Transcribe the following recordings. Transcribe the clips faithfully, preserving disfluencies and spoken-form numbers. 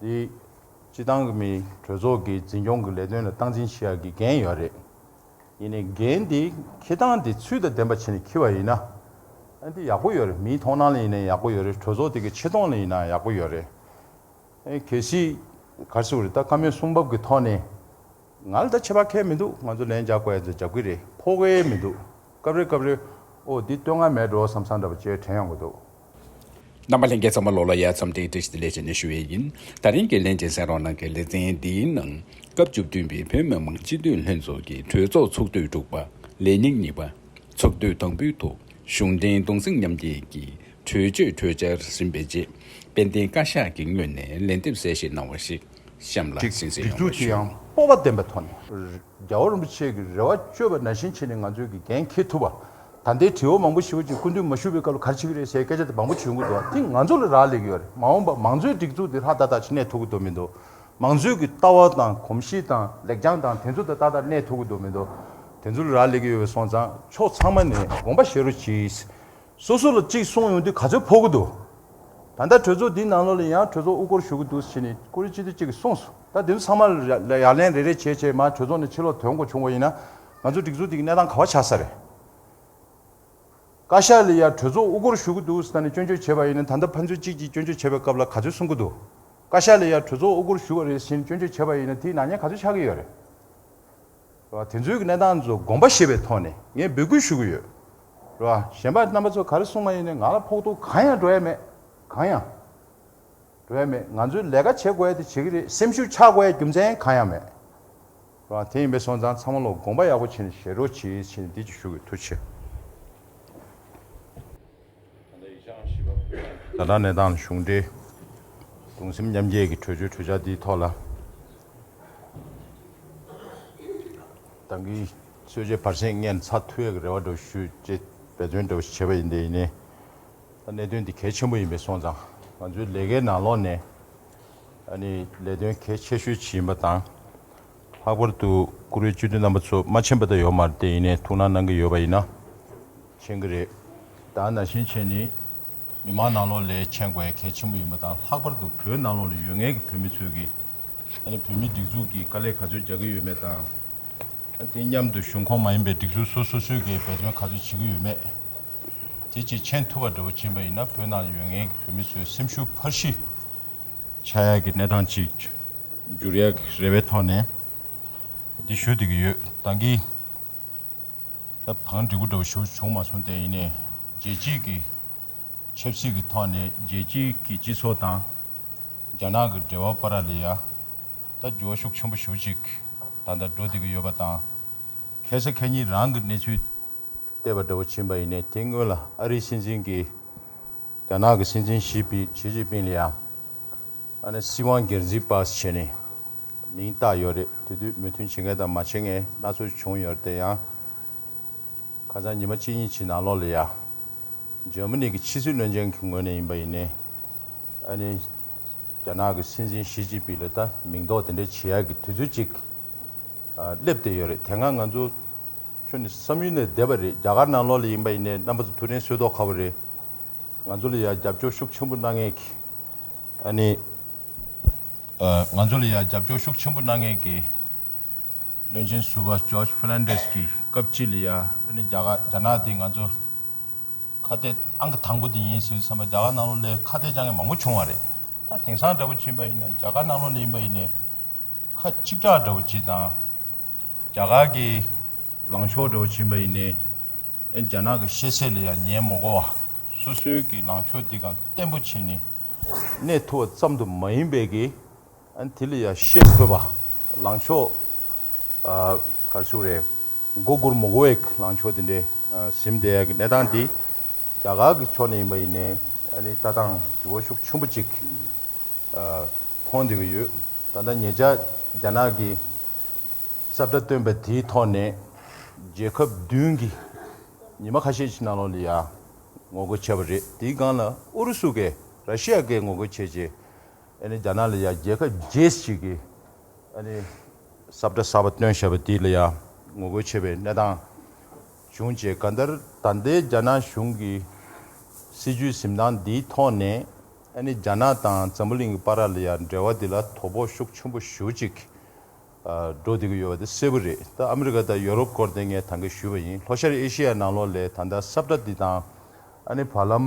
དེ་སྤྱི་བཏང་གི་མི་གྲོས་ཚོགས་ཀྱི་འཛིན་སྐྱོང་གི་ལས་དོན་ལ་སྟངས་འཛིན་བྱེད་ཡག་གི་འགན་ཡོད་རེད། ཡིན་ནའི་འགན་དེ་འཁྱེར་སྟངས་དེ་ཚུལ་དང་ལྡན་པ་བྱས་ནས་འཁྱེར་བ་ཡིན་ན། ཨ་འདི་ཡག་པོ་ཡོད་རེད། མིའི་མཐོང་སྣང་ལ་ཡིན་ན་ཡག་པོ་ཡོད་རེད། གྲོས་ཚོགས་དེ་གི་ཆེ་མཐོང་ལ་ཡིན་ན་ཡག་པོ་ཡོད་རེད། ཨེ་གལ་སྲིད་ག་རེ་ཟེར་དགོས་རེད། ད་བཀའ་མོལ་གསུང་བབ་ཀྱི་ཐོག་ནས་ང་ལ་ད་ཁྱད་པར་གང་ཡང་མི་འདུག་ང་ཚོ་ལན་རྒྱག་དགོས་ཡ་ཚོ་རྒྱབ་ཀྱི་རེད། ཕོག་གི་མི་འདུག་སྐབས་རེ་སྐབས་རེ་ཨོ་འདི་སྟོན་ག་མེད་འགྲོ་བསམ་བསམ་འདྲ་པོ་ཅིག་དྲན་ཡོང་གི་འདུག་རྣམ་པ་ལྷན་རྒྱས་ཚང་མ་ལོ་ལ་ཡ་འཚམས་འདྲི་བཀྲ་ཤིས་བདེ་ལེགས་ཞེས་ནས་ཞུ་ཡས་ཡིན། ད་རིང་གི་ལྷན་རྒྱས་གསན་རོགས་གནང་གི་ལེ་ཚན་འདིའི་ནང་སྐབས་བཅུ་བདུན་པའི་བོད་མི་མང་སྤྱི་འཐུས་ལྷན་ཚོགས་ཀྱི་གྲོས་ཚོགས་ཚོགས་དུས་དྲུག་པ་ལས་ཉིན་གཉིས་པ་ཚོགས་དུས་དང་པོའི་ཐོག་གཞུང་འབྲེལ་གདུང་སེམས་མཉམ་སྐྱེད་ཀྱི་གྲོས་ཆོད་གྲོས་འཆར་ཟིན་པའི་རྗེས་དཔལ་ལྡན་བཀའ་ཤག་གི་ངོས་ནས་ལན་འདེབས་གསལ་བཤད་གནང་བ་ཞིག་གཤམ་ལ་སྒྲིག་གསན་གཟིགས་སྒྲིག་ཡོང་བ་འཛུགས་ཞུ། ཀྱི་ཡང་སྤོབས་པ་ལྡན་པའི་ཐོག་ནས་རྒྱལ་བ་རིན་པོ་ཆེ་གི་རེ་བ་བཅོལ་བ་ནང་བཞིན་བྱས་ནས་ང་ཚོས་ཀྱི་འགན་འཁྱེར་ཐུབ་པ། ད་ལྟའི་དྲི་བ་མང་པོ་ཞིག་ཅིག་སྐུ་མདུན་མ་བཞུགས་པའི་སྐབས་ལ་ག་རེ་བྱེད་ཀྱི་རེད་ཟེར་སྐད་ཆ་དེ་མང་པོ་བྱུང་གི་འདུག་དེ་ང་ཚོ་ལ་རག་ལས་ཀྱི་ཡོད་རེད། མ་འོངས་པ་མང་གཙོའི་སྒྲིག་འཛུགས་དེ་ཧྲ་ཏག་ཏག་ཅིག་གནས་ཐུབ་ཀྱི་འདུག་མི་འདུག་མང་གཙོའི་གི་ལྟ་བ་དང་གོམས་གཤིས་དང་ལེགས་བྱང་དང་དེ་ཚོ་དེ་ཏག་ཏག་གནས་ཐུབ་ཀྱི་འདུག་མི་འདུག་དེ་ཚོ་ལ་རག་ལས་ཀྱི་ཡོད་པའི་སོང་ཙང་ཕྱོགས་ཚང་མ་ནས་དགོངས་པ་བཞེས་རོགས་གྱིས། སོ་སོ་ལ་གཅིག་གསུངས་ཡོང་དུས་ག་ཚོད་ཕོག་གི་འདུག་ད་ལྟ་གྲོས་ཚོགས་འདིའི་ནང་ལོགས་ལ་ཡང་གྲོས་ཚོགས་དབུ་སྐོར་ཞུ་གི་འདུག་ཟེར་ནས་ཀུ་རེ་སྤྱི་འཐུས་གཅིག་གིས་གསུངས་སོང་། ད་དེ་ཚོ་ཚང་མ་ལ་ཡ་ལན་རེ་རེ་བྱས་བྱས་མར་གྲོས་ཚོགས་ནས་ཕྱིར་ལོག་ཐོན་དགོས་བྱུང་བ་ཡིན་ན་ང་ཚོ་སྒྲིག་འཛུགས་འདི་གི་གནས་སྟངས་ག་བ་ཆགས་ས་རེད། བཀའ་ཤག་ལ་ཡ་གྲོས་ཚོགས་དབུ་སྐོར་ཞུ་གི་འདུག་ཟེར་ནས་སྐྱོན་བརྗོད་བྱས་པ་ཡིན་ན་ད་ལྟ་ཕན་ཚུན་གཅིག་གིས་སྐྱོན་བརྗོད་བྱས་པའི་སྐབས་ལ་ག་ཚོད་གསུང་གི་འདུག་བཀའ་ཤག་ལ་ཡ་གྲོས་ཚོགས་དབུ་སྐོར་ཞུ་བ་རེད་ཟེར་ནས་སྐྱོན་བརྗོད་བྱས་པ་ཡིན་ན་དེའི་ནག་ཉེས་ག་ཚོད་ཆགས་ཀྱི་ཡོད་རེད། རེད་བ། དེ་ཚོའི་གི་གནས་སྟངས་ཚོ་དགོངས་པ་བཞེས་པའི་ཐོག་ནས་ངས་འབོད་སྐུལ་ཞུ་གི་ཡོད། རེད་བ། གཞན་པ་རྣམ་པ་ཚོ་ག་རེ་གསུངས་པ་ཡིན་ནའི་ང་ལ་ཕོག་ཐུག་གང་ཡང་འགྲོ་ཡ་མེད། གང་ཡང་འགྲོ་ཡ་མེད། ང་ཚོའི་ལས་ཀ་བྱེད་དགོས་ཡ་དེ་བྱེད་ཀྱི་རེད། སེམས་ཤུགས་ཆག་དགོས་ཡ་རྒྱུ་མཚན་གང་ཡང་མེད། རེད་བ། དེ་ཡིན་པའི་སོང་ཙང་ཚང་མ་ལོ་དགོངས་པ་ཡག་པོ་བྱས་ནས་བཞེས་རོགས་གྱིས་ཟེར་ནས་འདི་ཅིག་ཞུ་གི། ཐུགས་རྗེ་ཆེ། ད་ལྟ་གནས་སྟངས་ལ་གཞུང་འབྲེལ་གདུང་སེམས་མཉམ་སྐྱེད་ཀྱི་གྲོས་ཆོད་གྲོས་འཆར་འདིའི་ཐོག་ལ། ད་གིན་གསོལ་ཇའི་བར་གསེང་སྔོན་ཚར་ཐུབ་ཡག་གི་རེ་བ་འདྲ་བོ་ཞུས་ཅེས་འབད་བརྩོན་འདྲ་བོ་ཞིག་བྱས་པ་ཡིན་དེ་ཡིན་ནའི། ད་གནད་དོན་འདི་གལ་ཆེན་པོ་ཡིན་པའི་སོང་ཙང་ང་ཚོའི་ལས་ཀའི་ནང་ལོགས་ནས་ཨ་ནི་ལས་དོན་གལ་ཆེ་ཤོས་ཅིག་ཡིན་པ་དང་། ལྷག་པར་དུ་བཀུར་འོས་སྤྱི་འཐུས་རྣམ་པ་ཚོ་མ་མཁྱེན་པ་ད་ཡོད་མ་རེད། དེ་ཡིན་ནའི་ཐུགས་སྣང་གནང་གི་ཡོད་པ་ཡིན་ན། མཁྱེན་གྱི་རེད། ད་ནང་བཞིན་བྱས་ནས་མི་མང་ནང་ལོགས་ལ་མཁྱེན་དགོས་ཡ་གལ་ཆེན་པོ་ཡིན་པ་དང་། ལྷག་པར་དུ་བོད་ནང་ལོགས་ལ་ཡོད་མཁན་གྱི་བོད་མི་ཚོས་ཀྱིས་ཨ་ནི་བོད་མིའི་སྒྲིག་འཛུགས་ཀྱིས་དཀའ་ལས་ག་ཚོད་རྒྱག་གི་ཡོད་མེད་དང་། ཨ་ནི་དེ་མཉམ་དུ་གཞུང་ཁོངས་མ་ཡིན་པའི་སྒྲིག་འཛུགས་སོ་སོ་སོས་ཀྱིས་འབད་བརྩོན་ག་ཚོད་བྱེད་ཀྱི་ཡོད་མེད། དེ་ཅིག་མཁྱེན་ཐུབ་པ་འདྲ་བོ་ཕྱིན་པ་ཡིན་ན་བོད་ནང་ཡོད་མཁན་གྱི་བོད་མི་ཚོའི་སེམས་ཤུགས་འཕར་གཞི་ཆག་ཡག་གི་གནས་སྟངས་ཅིག་འགྱུར་ཡག་གི་རེ་བའི་ཐོག་ནས་འདི་ཞུ་བསྡད་ཀྱི་ཡོད། ད་གིན་ད་བང་སྒྲིག་པོ་འདྲ་བོ་ཞུ་བྱུང་མ་སོང་སྟེ། ཡིན་ནའི་རྒྱལ་སྤྱིའི་གི་ཆབ་སྲིད་ཀྱི་ཐོག་ནས་རྒྱལ་སྤྱིའི་གི་སྤྱི་ཚོགས་དང་རྒྱ་ནག་གི་འབྲེལ་བ་བར་ལ་ཡ་ད་འགྱུར་བ་ཤུགས་ཆེན་པོ་ཞེ་པོ་ཅིག་ད་ལྟ་འགྲོ་བསྡད་ཀྱི་ཡོད་པ་དང་། ཁ་སང་ཁ་ཉིན་རང་གི་གནས་ཚུལ་བལྟས་པ་འདྲ་བོ་ཕྱིན་པ་ཡིན་ནའི་དེ་སྔོན་ལ་ཨ་རིའི་སྲིད་འཛིན་གྱིས་རྒྱ་ནག་གི་སྲིད་འཛིན་ཞི་པི་ཞི་ཅིན་ཕིང་ལ་ཡ་ཨ་ནི་སྲིད་དབང་སྒེར་འཛིན་པ་བྱས་ནས་མིང་བཏགས་ཡོད་རེད། དེ་དུས་མོས་མཐུན་བྱེད་མཁན་དང་མ་བྱེད་མཁན་སྣ་ཚོགས་བྱུང་ཡོད་རེད། དེ་ཡང་ཁ་སང་ཉི་མ་གཅིག་གཉིས་ཀྱི་ནང་ལོགས་ལ་ཡ་འཇར་མ་ནི་གི་ཕྱི་སྲིད་བློན་ཆེན་གྱི་ངོས་ནས་ཡིན་པ་ཡིན་ནའི་ཨ་ནི་རྒྱ་ནག་གི་སྲིད་འཛིན་ཞི་ཅིན་ཕིང་ལ་ད་མིང་འདོགས་དེ་འདྲ་བྱེད་ཡག་གི་དུས་ཚོད་ཅིག་ཨ་སླེབས་བསྡད་ཡོད་རེད། དེ་སྔ་ང་ཚོ་ཁྱོན་ནས་བསམ་ཡུལ་ནས་འདས་པ་རེད། རྒྱ་གར་ནང་ལོགས་ལ་ཡིན་པ་ཡིན་ནའི་རྣམ་པ་ཚོ་ཐུགས་དྲན་གསོས་ཐོག་ཁ་པོ་རེད། ང་ཚོ་ལ་ཡ་རྒྱབ་སྐྱོར་ཤུགས་ཆེན་པོ་གནང་མཁན་གྱི་ཨ་ནི་ཨ་ང་ཚོ་ལ་ཡ་རྒྱབ་སྐྱོར་ཤུགས་ཆེན་པོ་གནང་མཁན་གྱི་བློན་ཆེན་ཟུར་པ་ཇོརྗ་ཕར་ནན་ཌེས་ཀྱིས་སྐབས་གཅིག་ལ་ཡ་ཨ་ནི་རྒྱ་གར་རྒྱ་ནག་འདི་ང་ཚོ་ཁ་གཏད་ཨང་ཀི་དང་པོ་དེ་ཡིན་ཟེར་བསམ་པ། རྒྱ་གར་ནང་ལོགས་ལ་ཁ་གཏད་བཅག་མཁན་མང་པོ་བྱུང་བ་རེད། ད་དེང་སང་འདྲ་པོ་ཕྱིན་པ་ཡིན་ན་རྒྱ་གར་ནང་ལོགས་ལ་ཡིན་པ་ཡིན་ནའི་ཁ་གཅིག་གྲགས་འདྲ་པོ་ཅིག་དང་། རྒྱ་གར་གྱི་ལངས་ཕྱོགས་འདྲ་པོ་ཕྱིན་པ་ཡིན་ནའི་རྒྱ་ནག་གི་ཤེས་ཚད་ལ་ཡང་ཉན་མ་དགོས་པ། སོ་སོའི་གི་ལངས་ཕྱོགས་འདི་གང་བརྟན་པོ་བྱས་ནས་གནས་ཐུབ་པ་ཙམ་དུ་མ་ཡིན་པའི་གི་ཨ་ནི་དེ་ལ་ཡང་ཤེས་དགོས་པ། ལངས་ཕྱོགས་ཨ་ག་རེ་ཟེར་དགོས་རེད། མགོ་སྒུར་མ་དགོས་པའི་ལངས་ཕྱོགས་དེ་འདྲའི་ཨ་ཟིན་བསྡད་ཡག་གི་གནས་སྟངས་འདི་རྒྱ་གར་གྱི་ཕྱོགས་ནས་ཡིན་པ་ཡིན་ནའི་ཨ་ནི་ལྟ་སྟངས་འགྱུར་བ་ཤུགས་ཆེན་པོ་ཅིག་ཨ་མཐོང་བསྡད་ཀྱི་ཡོད། ད་ལྟ་ཉེ་ཆར་རྒྱ་ནག་གིས་ས་བཀྲ་བཏོན་པ་དེའི་ཐོག་ནས་རྒྱལ་ཁབ་བདུན་གྱིས་ཉི་མ་ཁ་ཤས་ཤིག་ནང་ལོགས་ལ་ཡ་ངོ་རྒོལ་བྱས་པ་རེད། དེའི་སྒང་ལ་ཨུ་རུ་སུ་གིས་ར་ཤི་ཡ་གིས་ངོ་རྒོལ་བྱས་རྗེས། ཨ་ནི་རྒྱ་ནག་ལ་ཡ་རྒྱལ་ཁབ་བརྒྱད་ཅིག་གིས་ཨ་ནི་ས་བཀྲ་གསར་པ་བཏོན་བཞག་པ་དེ་ལ་ཡ་ངོ་རྒོལ་བྱས་པའི་གནས་སྟངས་བྱུང་རྗེས། གང་ལྟར་ད་ལྟའི་རྒྱ་ནག་གཞུང་གི་སྲིད་བྱུས་འཛིན་སྟངས་འདིའི་ཐོག་ནས་ ཨ་ནི་རྒྱ་ནག་དང་འཛམ་བུ་གླིང་གི་བར་ལ་ཡང་འབྲེལ་བ་འདི་ལ་དོ་ཕོག་ཤུགས་ཆེན་པོ་ཞེ་པོ་ཅིག་ཨ་འགྲོ་བསྡད་ཀྱི་ཡོད་པ་དེ་གསལ་པོ་རེད། ད་ཨ་མི་རི་ཀ་དང་ཡོ་རོབ་སྐོར་དེ་ངས་ད་གིན་ཞུས་པ་ཡིན། ལྷོ་ཤར་ཨེ་ཤི་ཡ་ནང་ལོགས་ལ་ད་ལྟ་ས་བཀྲ་འདི་དང་ཨ་ནི་བར་ལམ་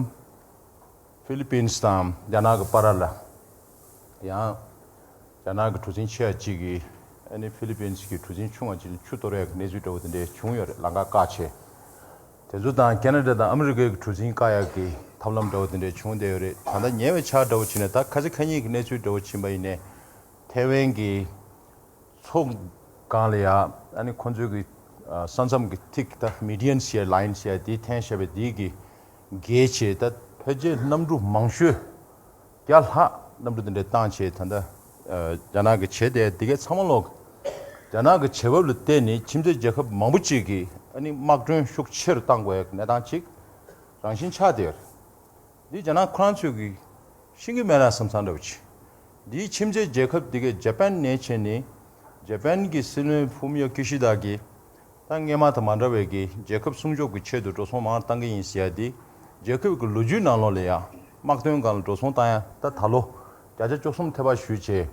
ཧྥི་ལི་པིན་སི་དང་རྒྱ་ནག་གི་བར་ལ་ཡང་རྒྱ་ནག་གི་གྲུ་གཟིངས་ཆེ་བ་གཅིག་གིས་ཨ་ནི་ཧྥི་ལི་པིན་སི་གི་གྲུ་གཟིངས་ཆུང་བ་གཅིག་ནས་ཆུ་གཏོར་ཡག་གི་གནས་ཚུལ་འདྲ་བོ་དེ་འདྲ་བྱུང་ཡོད་རེད། ལམ་ཁ་བཀག་བྱས། དེ་ཚོ་དང་ཁེ་ན་ཌ་དང་ཨ་མི་རི་ཀའི་གྲུ་གཟིངས་བཀག་ཡག་གི་ཐབས་ལམ་འདྲ་བོ་དེ་འདྲ་བྱུང་བསྡད་ཡོད་རེད། ད་ལྟ་ཉེ་བའི་ཆར་འདྲ་བོ་བྱས་ནས་ད་ཁ་ཚ་ཁ་ཉིན་གྱི་གནས་ཚུལ་འདྲ་བོ་ཕྱིན་པ་ཡིན་ནའི་ཐའེ་ཝན་གྱི་མཚོ་སྒང་ལ་ཡ་ཨ་ནི་ཁོ་ཚོའི་གི་ས་མཚམས་ཀྱི་ཐིག་ད་མི་ཌི་ཡན་ཟེར་ཡ་ལའིན་ཟེར་ཡ་དེའི་འཐེན་བཞག་པའི་དེའི་གི་བརྒལ་བྱས་ད་ཕལ་ཆེར་གནམ་གྲུ་མང་ཤོས་བརྒྱ་ལྷག་གནམ་གྲུ་དེ་འདྲ་བཏང་བྱས་ད་ལྟ་རྒྱ་ནག་གི་བྱས་ཏེ་དེ་གའི་ཚང་མ་ལོག་རྒྱ་ནག་གི་བྱེད་བབ་ལ་བརྟེན་ནས་ཁྱིམ་མཚེས་རྒྱལ་ཁབ་མང་པོ་ཅིག་གིས་ཨ་ནི་དམག་གྲོན་ཤུགས་ཆེ་རུ་བཏང་དགོས་ཡག་གནས་སྟངས་ཅིག་རང་བཞིན་ཆགས་བསྡད་ཡོད་རེད། འདི་རྒྱ་ནག་ཁོ་རང་ཚོས་ཀྱིས་ཤེས་ཀྱི་མེད་ན་བསམ་བསམ་འདྲ་བོ་ཅིག་འདིའི་ཁྱིམ་མཚེས་རྒྱལ་ཁབ་འདི་གའི་ཇ་པན་ནས་བྱས་ནས་ཇ་པན་གྱི་སྲིད་བློན་ཕུ་མི་ཡོ་ཀི་ཤི་ད་གིས་ད་སྔས་མ་དང་མ་འདྲ་བའི་གི་རྒྱལ་ཁབ་སྲུང་སྐྱོབ་ཀྱི་ཆེད་དུ་འགྲོ་སོང་མང་བཏང་གི་ཡིན་ཟེར་ཡ་འདི་རྒྱལ་ཁབ་ཀྱི་ལོ་རྒྱུས་ནང་ལོགས་ལ་ཡང་དམག་དོན་སྒང་ལ་འགྲོ་སོང་བཏང་ཡ་ད་ད་ལོ་བརྒྱ་ཆ་བཅུ་གསུམ་ཐེ་བ་ཞུས་བྱས་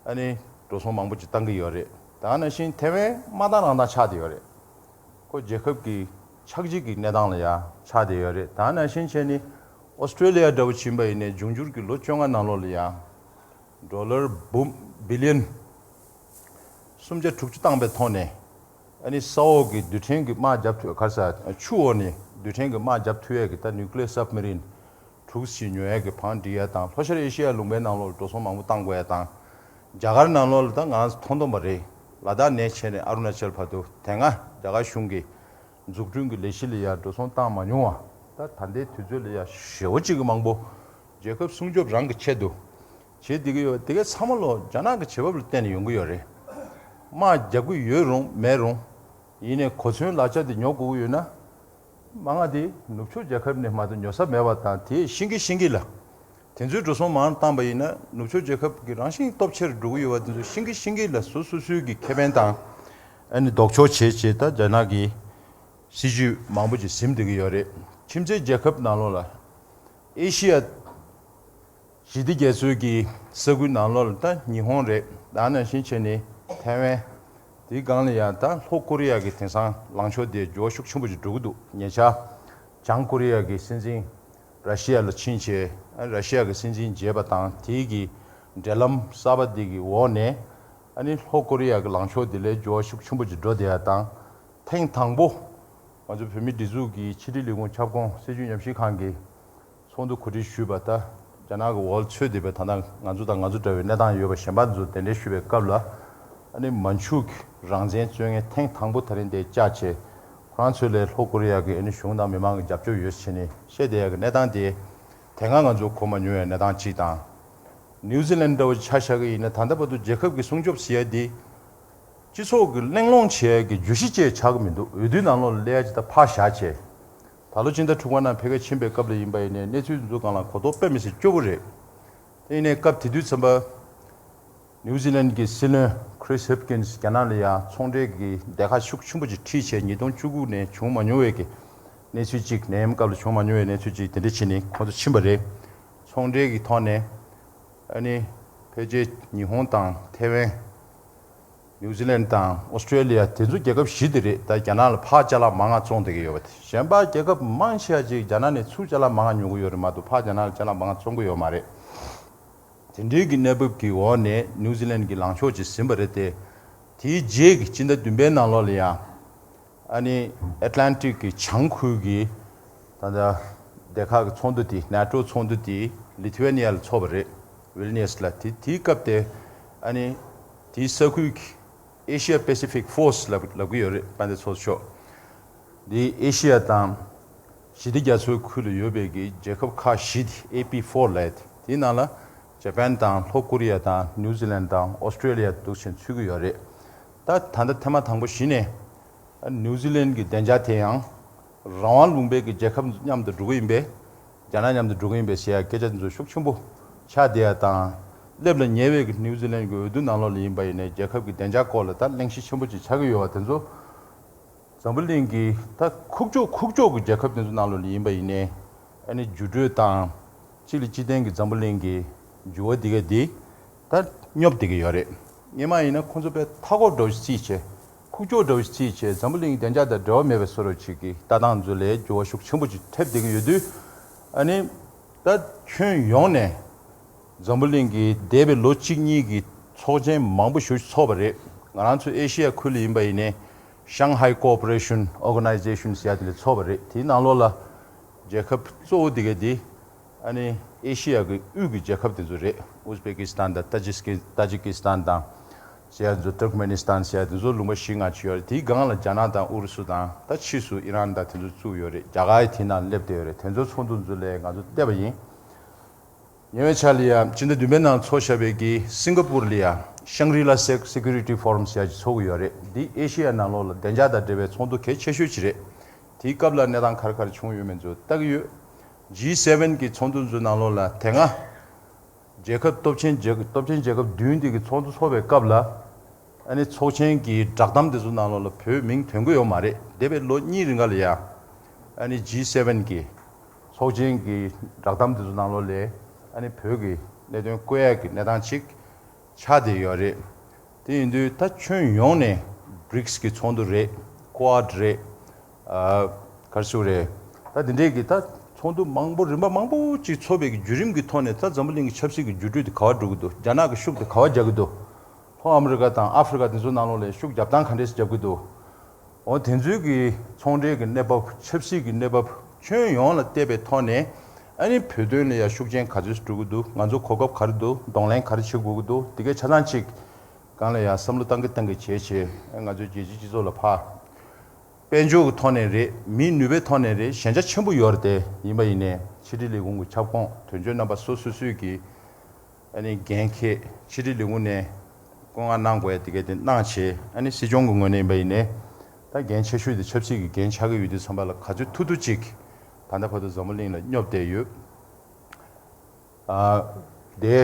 ཨ་ནི་འགྲོ་སོང་མང་པོ་ཅིག་བཏང་གི་ཡོད་རེད། ད་ག་ནང་བཞིན་ཐེ་ཝན་དམག་དང་རང་དང་ཆགས་བསྡད་ཡོད་རེད། ཁོ་རྒྱལ་ཁབ་ཀྱི་ཆགས་འཇིག་གི་གནས་སྟངས་ལ་ཡང་ཆགས་བསྡད་ཡོད་རེད། ད་ག་ནང་བཞིན་བྱས་ནས་ཨོ་སི་ཀྲོ་ལི་ཡ་འདྲ་བོ་ཕྱིན་པ་ཡིན་ནའི་འབྱུང་འགྱུར་གྱི་ལོ་བཅོ་ལྔ་ནང་ལོགས་ལ་ཡང་ཌོ་ལར་འབུམ་བི་ལི་ཡོན་སུམ་བརྒྱ་དྲུག་ཅུ་བཏང་པའི་ཐོག་ནས་ཨ་ནི་ས་འོག་གི་རྡུལ་ཕྲན་གྱི་དམག་རྒྱབ་ཐུབ་ག་ས་ཆུ་འོག་ནས་རྡུལ་ཕྲན་གྱི་དམག་རྒྱབ་ཐུབ་ཡས་ཀྱི་ད་ནིའུ་ཀི་ལི་ཡར་སབ་མེ་རིན་དྲུག་ཅུ་ཉོ་ཡས་ཀྱི་བང་སྒྲིག་ཡས་དང་ལྷོ་ཤར་ཨེ་ཤི་ཡ་ལུང་པའི་ནང་ལོགས་ལ་འགྲོ་སོང་མང་པོ་བཏང་དགོས་ཡས་དང་། རྒྱ་གར་ནང་ལོགས་ལ་ད་ང་ཚོ་མཐོང་སྟོན་པ་རེད། ལ་དྭགས་ནས་བྱས་ནས་ཨ་རུ་ན་ཅལ་བར་དུ་དེ་སྔ་རྒྱ་གར་གཞུང་གི་འཛུགས་སྐྲུན་གྱི་ལས་གཞི་ལ་ཡ་འགྲོ་སོང་བཏང་མ་མྱོང་བ་ད་ད་ལྟའི་དུས་ཚོད་ལ་ཡ་ཞེ་པོ་ཅིག་གི་མང་པོ་རྒྱལ་ཁབ་སྲུང་སྐྱོབ་རང་གི་ཆེད་དུ་བྱེད་བསྡད་ཀྱི་ཡོད། དེ་གའི་ཚང་མ་ལོ་རྒྱ་ནག་གི་བྱེད་བབ་ལ་བརྟེན་ནས་ཡོང་གི་ཡོད་རེད། དམག་རྒྱག་གི་ཡོད་རུང་མེད་རུང་ཡིན་ནའི་གོ་མཚོན་ལག་ཆ་དེ་ཉོ་དགོས་ཀྱི་ཡོད་ན། མ་ང་དེ་ནུབ་ཕྱོགས་རྒྱལ་ཁབ་ནས་མ་གཏོགས་ཉོ་ས་མེད་པ་དང་དེ་ཤིང་གི་ཤིང་གི་ལ། དེ་ཚོའི་འགྲོ་སོང་མང་བཏང་པ་ཡིན་ན་ནུབ་ཕྱོགས་རྒྱལ་ཁབ་ཀྱི་རང་བཞིན་སྟོབས་ཆེར་འགྲོ་གི་ཡོད་པ་དེ་ཚོ་ཤིང་གི་ཤིང་གི་ལ་སོ་སོ་སོའི་གི་ཁེ་ཕན་དང་ཨ་ནི་ལྡོག་ཕྱོགས་བྱས་བྱས་ད་རྒྱ་ནག་གི་སྲིད་ཇུས་མང་པོ་ཅིག་ཟིན་བསྡད་ཀྱི་ཡོད་རེད། ཁྱིམ་མཚེས་རྒྱལ་ཁབ་ནང་ལོགས་ལ་ཨེ་ཤི་ཡ་ཞི་བདེ་རྒྱ་མཚོའི་གི་ས་ཁུལ་ནང་ལོགས་ལ་ད་ཉི་ཧོང་རེད། ད་ནང་བཞིན་བྱས་ནས་ཐའེ་ཝན། དེའི་སྒང་ལ་ཡང་ད་ལྷོ་ཀོ་རི་ཡ་གི་དེང་སང་ལངས་ཕྱོགས་དེ་འགྱུར་བ་ཤུགས་ཆེན་པོ་ཞིག་འགྲོ་གི་འདུག་ཉེ་ཆར་བྱང་ཀོ་རི་ཡ་གི་སྲིད་འཛིན་ར་ཤི་ཡ་ལ་ཕྱིན་བྱས་ར་ཤི་ཡ་གི་སྲིད་འཛིན་མཇལ་བ་དང་དེའི་གི་འབྲེལ་ལམ་གསར་པ་དེ་གི་འོག་ནས་ཨ་ནི་ལྷོ་ཀོ་རི་ཡ་གི་ལངས་ཕྱོགས་དེ་ལས་འགྱུར་བ་ཤུགས་ཆེན་པོ་ཞིག་འགྲོ་བསྡད་ཡ་དང་། ཐེངས་དང་པོ་ང་ཚོ་བོད་མིའི་སྒྲིག་འཛུགས་ཀྱི་ཕྱི་དྲིལ་ལས་ཁུངས་ཁྱབ་ཁོངས་སྲིད་བྱུས་ཉམས་ཞིབ་ཁང་གི་ཚོགས་འདུ་གོ་སྒྲིག་ཞུས་པ་ད་རྒྱ་ནག་གི་འོག་ལ་ཚུད་བསྡད་པའི་ད་ལྟ་ང་ཚོ་དང་ང་ཚོ་འདྲ་བའི་གནས་སྟངས་ཡོད་པ་གཞན་པ་ཚོ་གདན་འདྲེན་ཞུས་པའི་སྐབས་ལ་ཨ་ནི་མན་ཇུ་གི་རང་བཙན་རྩོད་མཁན་ཐེངས་དང་པོ་ད་རིང་དེ་བཅར་བྱས་ཁོ་རང་ཚོ་ལས་ལྷོ་ཀོ་རི་ཡ་གི་ཨ་ནི་གཞུང་དང་མི་མང་གི་རྒྱབ་སྐྱོར་ཡོད་ཟེར་ནས་བཤད་བསྡད་ཡ་གི་གནས་སྟངས་དེ་དེ་སྔ་ང་ཚོ་གོ་མ་མྱོང་བའི་གནས་སྟངས་གཅིག་དང་། ནིའུ་ཛི་ལན་འདྲ་བོ་ཆ་བཞག་གི་ཡིན་ན་ད་ལྟ་བར་དུ་རྒྱལ་ཁབ་ཀྱི་སྲུང་སྐྱོབ་ཟེར་ཡ་འདི། སྤྱི་ཚོགས་ཀྱི་གླེང་སློང་བྱེད་ཡས་ཀྱི་བརྗོད་གཞི་བཅས་ཆགས་ཀྱི་མི་འདུག་འོས་བསྡུའི་ནང་ལོགས་ལ་སླེབས་ཡ་ཅིག་ད་ཕར་བཞག་བྱས། ད་ལོ་ཕྱི་ཟླ་དྲུག་པ་ནང་ཕ་གིར་ཕྱིན་པའི་སྐབས་ལ་ཡིན་པ་ཡིན་ནའི་གནས་ཚུལ་འདི་ཚོ་སྒང་ལ་གོ་རྟོགས་དཔེ་མི་སྲིད་སྐྱོ་པོ་རེད། དེ་ཡིན་ནའི་སྐབས་དེ་དུས་ཙམ་པ། ནིའུ་ཛི་ལན་གྱི་སྲིད་བློན་Chris Hipkins་རྒྱ་ནག་ལ་ཡང་ཚོང་འབྲེལ་གྱི་སྡེ་ཁག་ཤུགས་ཆེན་པོ་ཅིག་ཁྲིད་བྱས་ཉིས་སྟོང་བཅུ་དགུ་ནས་བྱུང་མ་མྱོང་བའི་གི་གནས་ཚུལ་ཅིག་ནད་ཡམས་སྐབས་ལ་བྱུང་མ་མྱོང་བའི་གནས་ཚུལ་ཅིག་དེ་འདྲ་བྱས་ནས་ཁོང་ཚོ་ཕྱིན་པ་རེད། ཚོང་འབྲེལ་གྱི་ཐོག་ནས་ཨ་ནི་ཕལ་ཆེར་ཉི་ཧོང་དང་ཐའེ་ཝན། ནིའུ་ཛི་ལན་དང་ཨོ་སི་ཀྲོ་ལི་ཡ་དེ་ཚོ་རྒྱལ་ཁབ་བཞི་དེ་རེད། ད་རྒྱ་ནག་ལ་ཕར་ཅ་ལག་མང་ང་བཙོང་བསྡད་ཀྱི་ཡོད་པ་དེ་གཞན་པ་རྒྱལ་ཁབ་མང་ཆེ་བ་ཅིག་རྒྱ་ནག་ནས་ཚུར་ཅ་ལག་མང་ང་ཉོ་གི་ཡོད་རེད་མ་གཏོགས་ཕར་རྒྱ་ནག་ལ་ཅ་ལག་མང་ང་བཙོང་གི་ཡོད་མ་རེད། དེ་འདྲའི་གི་གནས་བབ་ཀྱི་འོག་ནས་ནིའུ་ཛི་ལན་གྱི་ལངས་ཕྱོགས་ཅིག་ཟིན་པ་རེད་དེ། དེའི་རྗེས་ཀྱི་སྤྱི་ཟླ་བདུན་པའི་ནང་ལོགས་ལ་ཡང་། ཨ་ནི་ཨེ་ཏི་ལན་ཏིག་གི་བྱང་ཁུལ་གྱི་ད་ལྟ་སྡེ་ཁག་གི་ཚོགས་འདུ་དེ་ནེ་ཊོ་ཚོགས་འདུ་དེ་ལི་ཐུ་ཝེ་ནི་ཡ་ལ་ཚོགས་པ་རེད། ཝིལ་ནི་ཡས་ལ། དེ་དེའི་སྐབས་དེ་ཨ་ནི་དེའི་ས་ཁུལ་གྱི་ཨེ་ཤི་ཡ་པེ་སི་ཕིག་ཕོར་སི་ལབ་ལབ་ཀྱི་ཡོད་རེད། དཔལ་ལྡན་ཚོགས་གཙོ་མཆོག་འདི་ཨེ་ཤི་ཡ་དང་ཞི་བདེ་རྒྱ་མཚོའི་ཁུལ་ལ་ཡོད་པའི་གི་རྒྱལ་ཁབ་ཁག་བཞི་དེ་ཨེ་པི་ཕོར་ལབ་ཡ་དེ་དེའི་ནང་ལ་ཇ་པན་དང་ལྷོ་ཀོ་རི་ཡ་དང་ནིའུ་ཛི་ལན་དང་ཨོ་སི་ཀྲོ་ལི་ཡ་འདུག་ཅིང་ཚུད་ཀྱི་ཡོད་རེད། ད་ད་ལྟ་ཐེངས་མ་དང་པོ་གཞི་ནས་ནིའུ་ཛི་ལན་གྱི་བདེ་འཇགས་དེ་ཡང་རང་དབང་ལུང་པའི་གི་རྒྱལ་ཁབ་མཉམ་དུ་འགྲོ་གི་ཡིན་པས། རྒྱ་ནག་མཉམ་དུ་འགྲོ་གི་ཡིན་པས་ཟེར་ཡ་སྐད་ཆ་དེ་ཚོ་ཤུགས་ཆེན་པོ་ཆགས་བསྡད་ཡ་དང་། སླེབས་ལ་ཉེ་བའི་གི་ནིའུ་ཛི་ལན་གྱི་འོས་བསྡུ་ནང་ལོགས་ལ་ཡིན་པ་ཡིན་ནའི་རྒྱལ་ཁབ་ཀྱི་བདེ་འཇགས་སྐོར་ལ་ད་གླེང་གཞི་ཆེན་པོ་ཅིག་ཆགས་ཀྱི་ཡོད་པ་དེ་ཚོ། འཛམ་བུ་གླིང་གི་ད་ཁུག་ཀྱོག་ཁུག་ཀྱོག་གི་རྒྱལ་ཁབ་དེ་ཚོ་ནང་ལོགས་ལ་ཡིན་པ་ཡིན་ནའི་ཨ་ནི་འགྱུར་འགྲོས་དང་། གཅིག་ལ་སྤྱི་བསྟན་གྱི་འཛམ་བུ་གླིང་གི་འགྱུར་བ་འདི་ག་འདི་ད་སྙོབ་བསྡད་ཀྱི་ཡོད་རེད། སྔོན་མ་ཡིན་ན་ཁོང་ཚོ་དཔེ་མཐའ་འཁོབ་འདྲ་བོ་ཞིག་བརྩིས་བྱས། ཁུག་ཀྱོག་འདྲ་བོ་ཞིག་བརྩིས་བྱས། འཛམ་བུ་གླིང་གི་བདེ་འཇགས་དང་འབྲེལ་བ་མེད་པའི་བཟོ་འདྲ་ཅིག་གི་ལྟ་སྟངས་ཚོ་ལ་འགྱུར་བ་ཤུགས་ཆེན་པོ་ཅིག་ཐེབས་བསྡད་ཀྱི་ཡོད་དུས། ཨ་ནི་ད་ཁྱོན་ཡོངས་ནས་འཛམ་བུ་གླིང་གི་འདས་པའི་ལོ་གཅིག་གཉིས་ཀྱི་ཚོགས་ཆེན་མང་པོ་ཞིག་ཚོགས་པ་རེད། ང་རང་ཚོ་ཨེ་ཤི་ཡ་ཁུལ་ལ་ཡིན་པ་ཡིན་ནའི་Shanghai Cooperation Organization ཟེར་ཡ་དེ་ལ་ཚོགས་པ་རེད། དེའི་ནང་ལོགས་ལ་རྒྱལ་ཁབ་གཙོ་བོ་དེ་ག་དེ་ཨ་ནི་ཨེ་ཤི་ཡ་གི་དབུས་ཀྱི་རྒྱལ་ཁབ་དེ་ཚོ་རེད། ཨུ་ཛི་བེ་ཀི་སི་ཐན་དང་ཏ་ཇི་སི་ཀི་ཏ་ཇི་ཀི་སི་ཐན་དང་ཟེར་ཡ་དེ་ཚོ། ཏུར་ཀ་མེ་ནི་སི་ཐན་ཟེར་ཡ་དེ་ཚོ་ལུང་པ་བཞི་ལྔ་ཅིག་ཡོད་རེད། དེའི་སྒང་ལ་རྒྱ་ནག་དང་ཨུ་རུ་སུ་དང་ད་ཕྱིས་སུ་ཨི་རན་དང་དེ་ཚོ་བཙུགས་ཡོད་རེད། རྒྱ་གར་ཡང་དེའི་ནང་སླེབས་བསྡད་ཡོད་རེད། དེ་ཚོའི་ཚོགས་འདུ་ཚོ་ལ་ང་ཚོ་བལྟས་པ་ཡིན། ཉེ་བའི་ཆར་ལ་ཡ་སྤྱི་ཟླ་བདུན་པའི་ནང་ཚོགས་བཞག་པའི་གི་སིང་ག་པུར་ལ་ཡ་Shangri-La Sec- Security Forum ཟེར་ཡ་ཅིག་ཚོགས་ཀྱི་ཡོད་རེད། འདི་ཨེ་ཤི་ཡ་ནང་ལོགས་ལ་བདེ་འཇགས་དང་འབྲེལ་བའི་ཚོགས་འདུ་གལ་ཆེ་ཤོས་ཅིག་རེད། དེའི་སྐབས་ལ་གནས་སྟངས་ག་རེ་ག་རེ་བྱུང་ཡོད་མེད་ཚོ་ལྟ་གི་ཡོད། ཇི་སེ་ཝེན་གི་ཚོགས་འདུ་ཚོའི་ནང་ལོགས་ལ་དེ་སྔ་རྒྱལ་ཁབ་སྟོབས་ཆེན་རྒྱལ་སྟོབས་ཆེན་རྒྱལ་ཁབ་བདུན་དེ་གི་ཚོགས་འདུ་ཚོགས་པའི་སྐབས་ལ། ཨ་ནི་ཚོགས་ཆེན་གྱི་བསྒྲགས་གཏམ་དེ་ཚོ་ནང་ལོགས་ལ་བོད་མིང་ཐོན་གི་ཡོད་མ་རེད། འདས་པའི་ལོ་གཉིས་རིང་ག་ལ་ཡ་ཨ་ནི་ཇི་སེ་ཝེན་གི་ཚོགས་ཆེན་གྱི་བསྒྲགས་གཏམ་དེ་ཚོ་ནང་ལོགས་ལ་ཨ་ནི་བོད་ཀྱི་གནད་དོན་བཀོད་ཡག་གི་གནས་སྟངས་ཅིག་ཆགས་བསྡད་ཡོད་རེད། དེ་ཡིན་དུས་ད་ཁྱོན་ཡོངས་ནས་བྷི་རིག་སི་གི་ཚོགས་འདུ་རེད། ཀོ་ཨེཌ་རེད། ཨ་ག་རེ་ཞུ་དགོས་རེད། ད་དེ་འདྲས་ཀྱི་ད་ཚོགས་འདུ་མང་པོ་རིམ་པ་མང་པོ་ཅིག་ཚོགས་པའི་གི་བརྒྱུད་རིམ་གྱི་ཐོག་ནས་ད་འཛམ་བུ་གླིང་གི་ཆབ་སྲིད་ཀྱི་འགྱུར་འགྲོས་དེ་ག་པར་འགྲོ་གི་འདུག་རྒྱ་ནག་གི་ཤུགས་དེ་ག་པར་རྒྱག་གི་འདུག་ལྷོ་ཨ་མི་རི་ཀ་དང་ཨ་ཧྥི་རི་ཀ་དེ་ཚོའི་ནང་ལོགས་ལ་ཤུགས་རྒྱབ་སྟངས་ག་འདྲས་སེ་རྒྱབ་ཀྱི་འདུག་འོ་དེ་ཚོའི་གི་ཚོང་འབྲེལ་གྱི་གནས་བབ། ཆབ་སྲིད་ཀྱི་གནས་བབ། ཁྱོན་ཡོངས་ལ་བལྟས་པའི་ཐོག་ནས་ཨ་ནི་བོད་དོན་ལ་ཡ་ཤུགས་རྐྱེན་ག་ཚོད་འགྲོ་གི་འདུག་ང་ཚོ་གོ་སྐབས་ག་རེ་འདུག་གདོང་ལེན་ག་རེ་བྱེད་དགོས་ཀྱི་འདུག་དེ་གའི་ཆ་ཚང་ཅིག་སྒང་ལ་ཡ་བསམ་བློ་བཏང་གི་བཏང་གི་བྱས་བྱས། ང་ཚོའི་རྒྱལ་སྤྱིའི་སྤྱི་ཚོགས་ལ་ཕར་དཔལ་འབྱོར་གྱི་ཐོག་ནས་རེད། མིའི་ནུས་པའི་ཐོག་ནས་རེད། ཞན་ཆ་ཆེན་པོ་ཡོད་རེད། དེ་ཡིན་པ་ཡིན་ནའི་ཕྱི་དྲིལ་ལས་ཁུངས་ཀྱི་ཁྱབ་ཁོངས་དོན་གཅོད་རྣམ་པ་སོ་སོ་སོའི་གི་ཨ་ནི་འགན་འཁྱེར། ཕྱི་དྲིལ་ལས་ཁུངས་ནས་བཀོད་མངགས་གནང་དགོས་ཡ་དེ་གའི་དེ་གནང་བྱས། ཨ་ནི་སྲིད་སྐྱོང་གི་ངོས་ནས་ཡིན་པ་ཡིན་ནའི་ད་འགན་ཆེ་ཤོས་དེ་ཆབ་སྲིད་ཀྱི་འགན་ཆགས་ཀྱི་ཡོད་དུས་ཙམ་པ་ལ་ག་ཚོད་ཐུབ་ཐུབ་ཅིག་ད་ལྟ་བར་དུ་འཛམ་བུ་གླིང་ལ་སྙོབ་བསྡད་ཡོད། ཨ་དེ་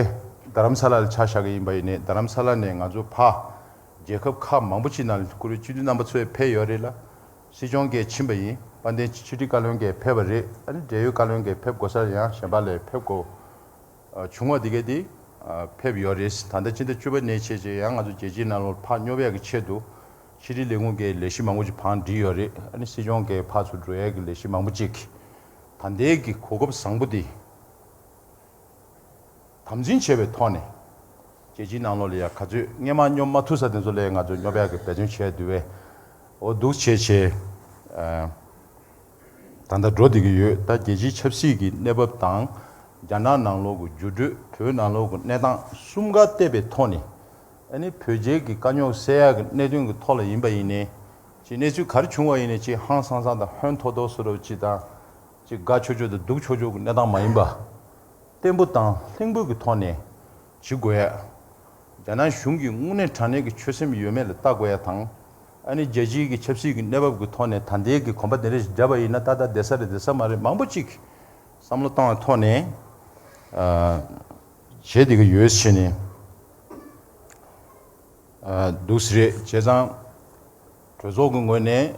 རྡ་རམ་ས་ལ་ལ་ཆ་བཞག་གི་ཡིན་པ་ཡིན་ནའི་རྡ་རམ་ས་ལ་ནས་ང་ཚོ་ཕར་རྒྱལ་ཁབ་ཁག་མང་པོ་ཅིག་ནང་ལ་བཀུར་འོས་སྤྱི་འཐུས་རྣམ་པ་ཚོ་ཡང་ཕེབས་ཡོད་རེད་ལ། སྲིད་སྐྱོང་གིས་ཕྱིན་པ་ཡིན། དཔལ་ལྡན་ཕྱི་དྲིལ་བཀའ་བློན་གྱིས་ཕེབས་པ་རེད། ཨ་ནི་འབྲེལ་ཡོད་བཀའ་བློན་གྱིས་ཕེབས་དགོས་ས་ལ་ཡང་གཞན་པ་ལ་ཕེབས་དགོས་བྱུང་བ་དེ་ག་དེ་ཕེབས་ཡོད་རེད། ད་ལྟ་སྤྱི་ཟླ་བཅུ་པ་ནས་བྱས་རྗེས་ཡང་ང་ཚོ་རྒྱལ་སྤྱིའི་ནང་ལོགས་ཕར་སྙོབ་ཡག་གི་ཆེད་དུ་ཕྱི་དྲིལ་ལས་ཁུངས་ཀྱིས་ལས་གཞི་མང་པོ་ཅིག་བང་བསྒྲིགས་ཡོད་རེད། ཨ་ནི་སྲིད་སྐྱོང་གིས་ཕར་ཚུར་འགྲོ་ཡག་གི་ལས་གཞི་མང་པོ་ཅིག་ད་ལྟའི་གི་གོ་སྐབས་བཟང་པོ་འདི་དམ་འཛིན་བྱས་པའི་ཐོག་ནས་རྒྱལ་སྤྱིའི་ནང་ལོགས་ལ་ཡ་ག་ཚོད་སྔོན་མ་སྙོབ་མ་ཐུབ་ས་དེ་ཚོ་ལ་ང་ཚོ་སྙོབ་ཡག་གི་འབད་བརྩོན་བྱས་འདུག་པས། འོ་འདུག་བྱས་བྱས། ཨ། ད་ལྟ་འགྲོ་བསྡད་ཀྱི་ཡོད། ད་རྒྱལ་སྤྱིའི་ཆབ་སྲིད་ཀྱི་གནས་བབ་དང་། རྒྱ་ནག་ནང་ལོགས་ཀྱི་འགྱུར་འགྲོས། བོད་ནང་ལོགས་ཀྱི་གནས་སྟངས་གསུམ་ཀ་བལྟས་པའི་ཐོག་ནས། ཨ་ནི་བོད་རྒྱའི་གི་དཀའ་རྙོག་སེལ་ཡག་གི་གནད་དོན་གྱི་ཐོག་ལ་ཡིན་པ་ཡིན་ནའི། ཅིག་གནས་ཚུལ་ག་རེ་བྱུང་བ་ཡིན་ནའི་ཅིག་ཧང་སང་སང་དང་ཧོན་ཐོར་ཐོར་བཟོ་འདྲ་ཅིག་དང་། ཅིག་དགའ་ཆོག་ཆོག་དང་སྡུག་ཆོག་ཆོག་གི་གནས་སྟངས་མ་ཡིན་པ། བརྟན་པོ་དང་ལྷིང་པོ་གི་ཐོག་ནས་བྱེད་དགོས་ཡ། རྒྱ་ནག་གཞུང་གིས་དངོས་གནས་དྲང་གནས་ཀྱི་ཆོད་སེམས་ཡོད་མེད་ལ་བལྟ་དགོས་ཡ་དང་། ཨ་ནི་རྒྱལ་སྤྱིའི་གི་ཆབ་སྲིད་ཀྱི་གནས་བབ་ཀྱི་ཐོག་ནས་ད་ལྟའི་གི་གོམ་པ་དེ་འདྲ་ཞིག་བརྒྱབ་པ་ཡིན་ན་ཏག་ཏག་བསྡད་ས་རེད་བསྡད་ས་མ་རེད། མང་པོ་ཅིག་བསམ་བློ་བཏང་བའི་ཐོག་ནས། ཨ། བྱས་བསྡད་ཀྱི་ཡོད་ཟེར་ནས། ཨ། འདུག་སེ་རེད། བྱས་ཙང་། གྲོས་ཚོགས་ཀྱི་ངོས་ནས་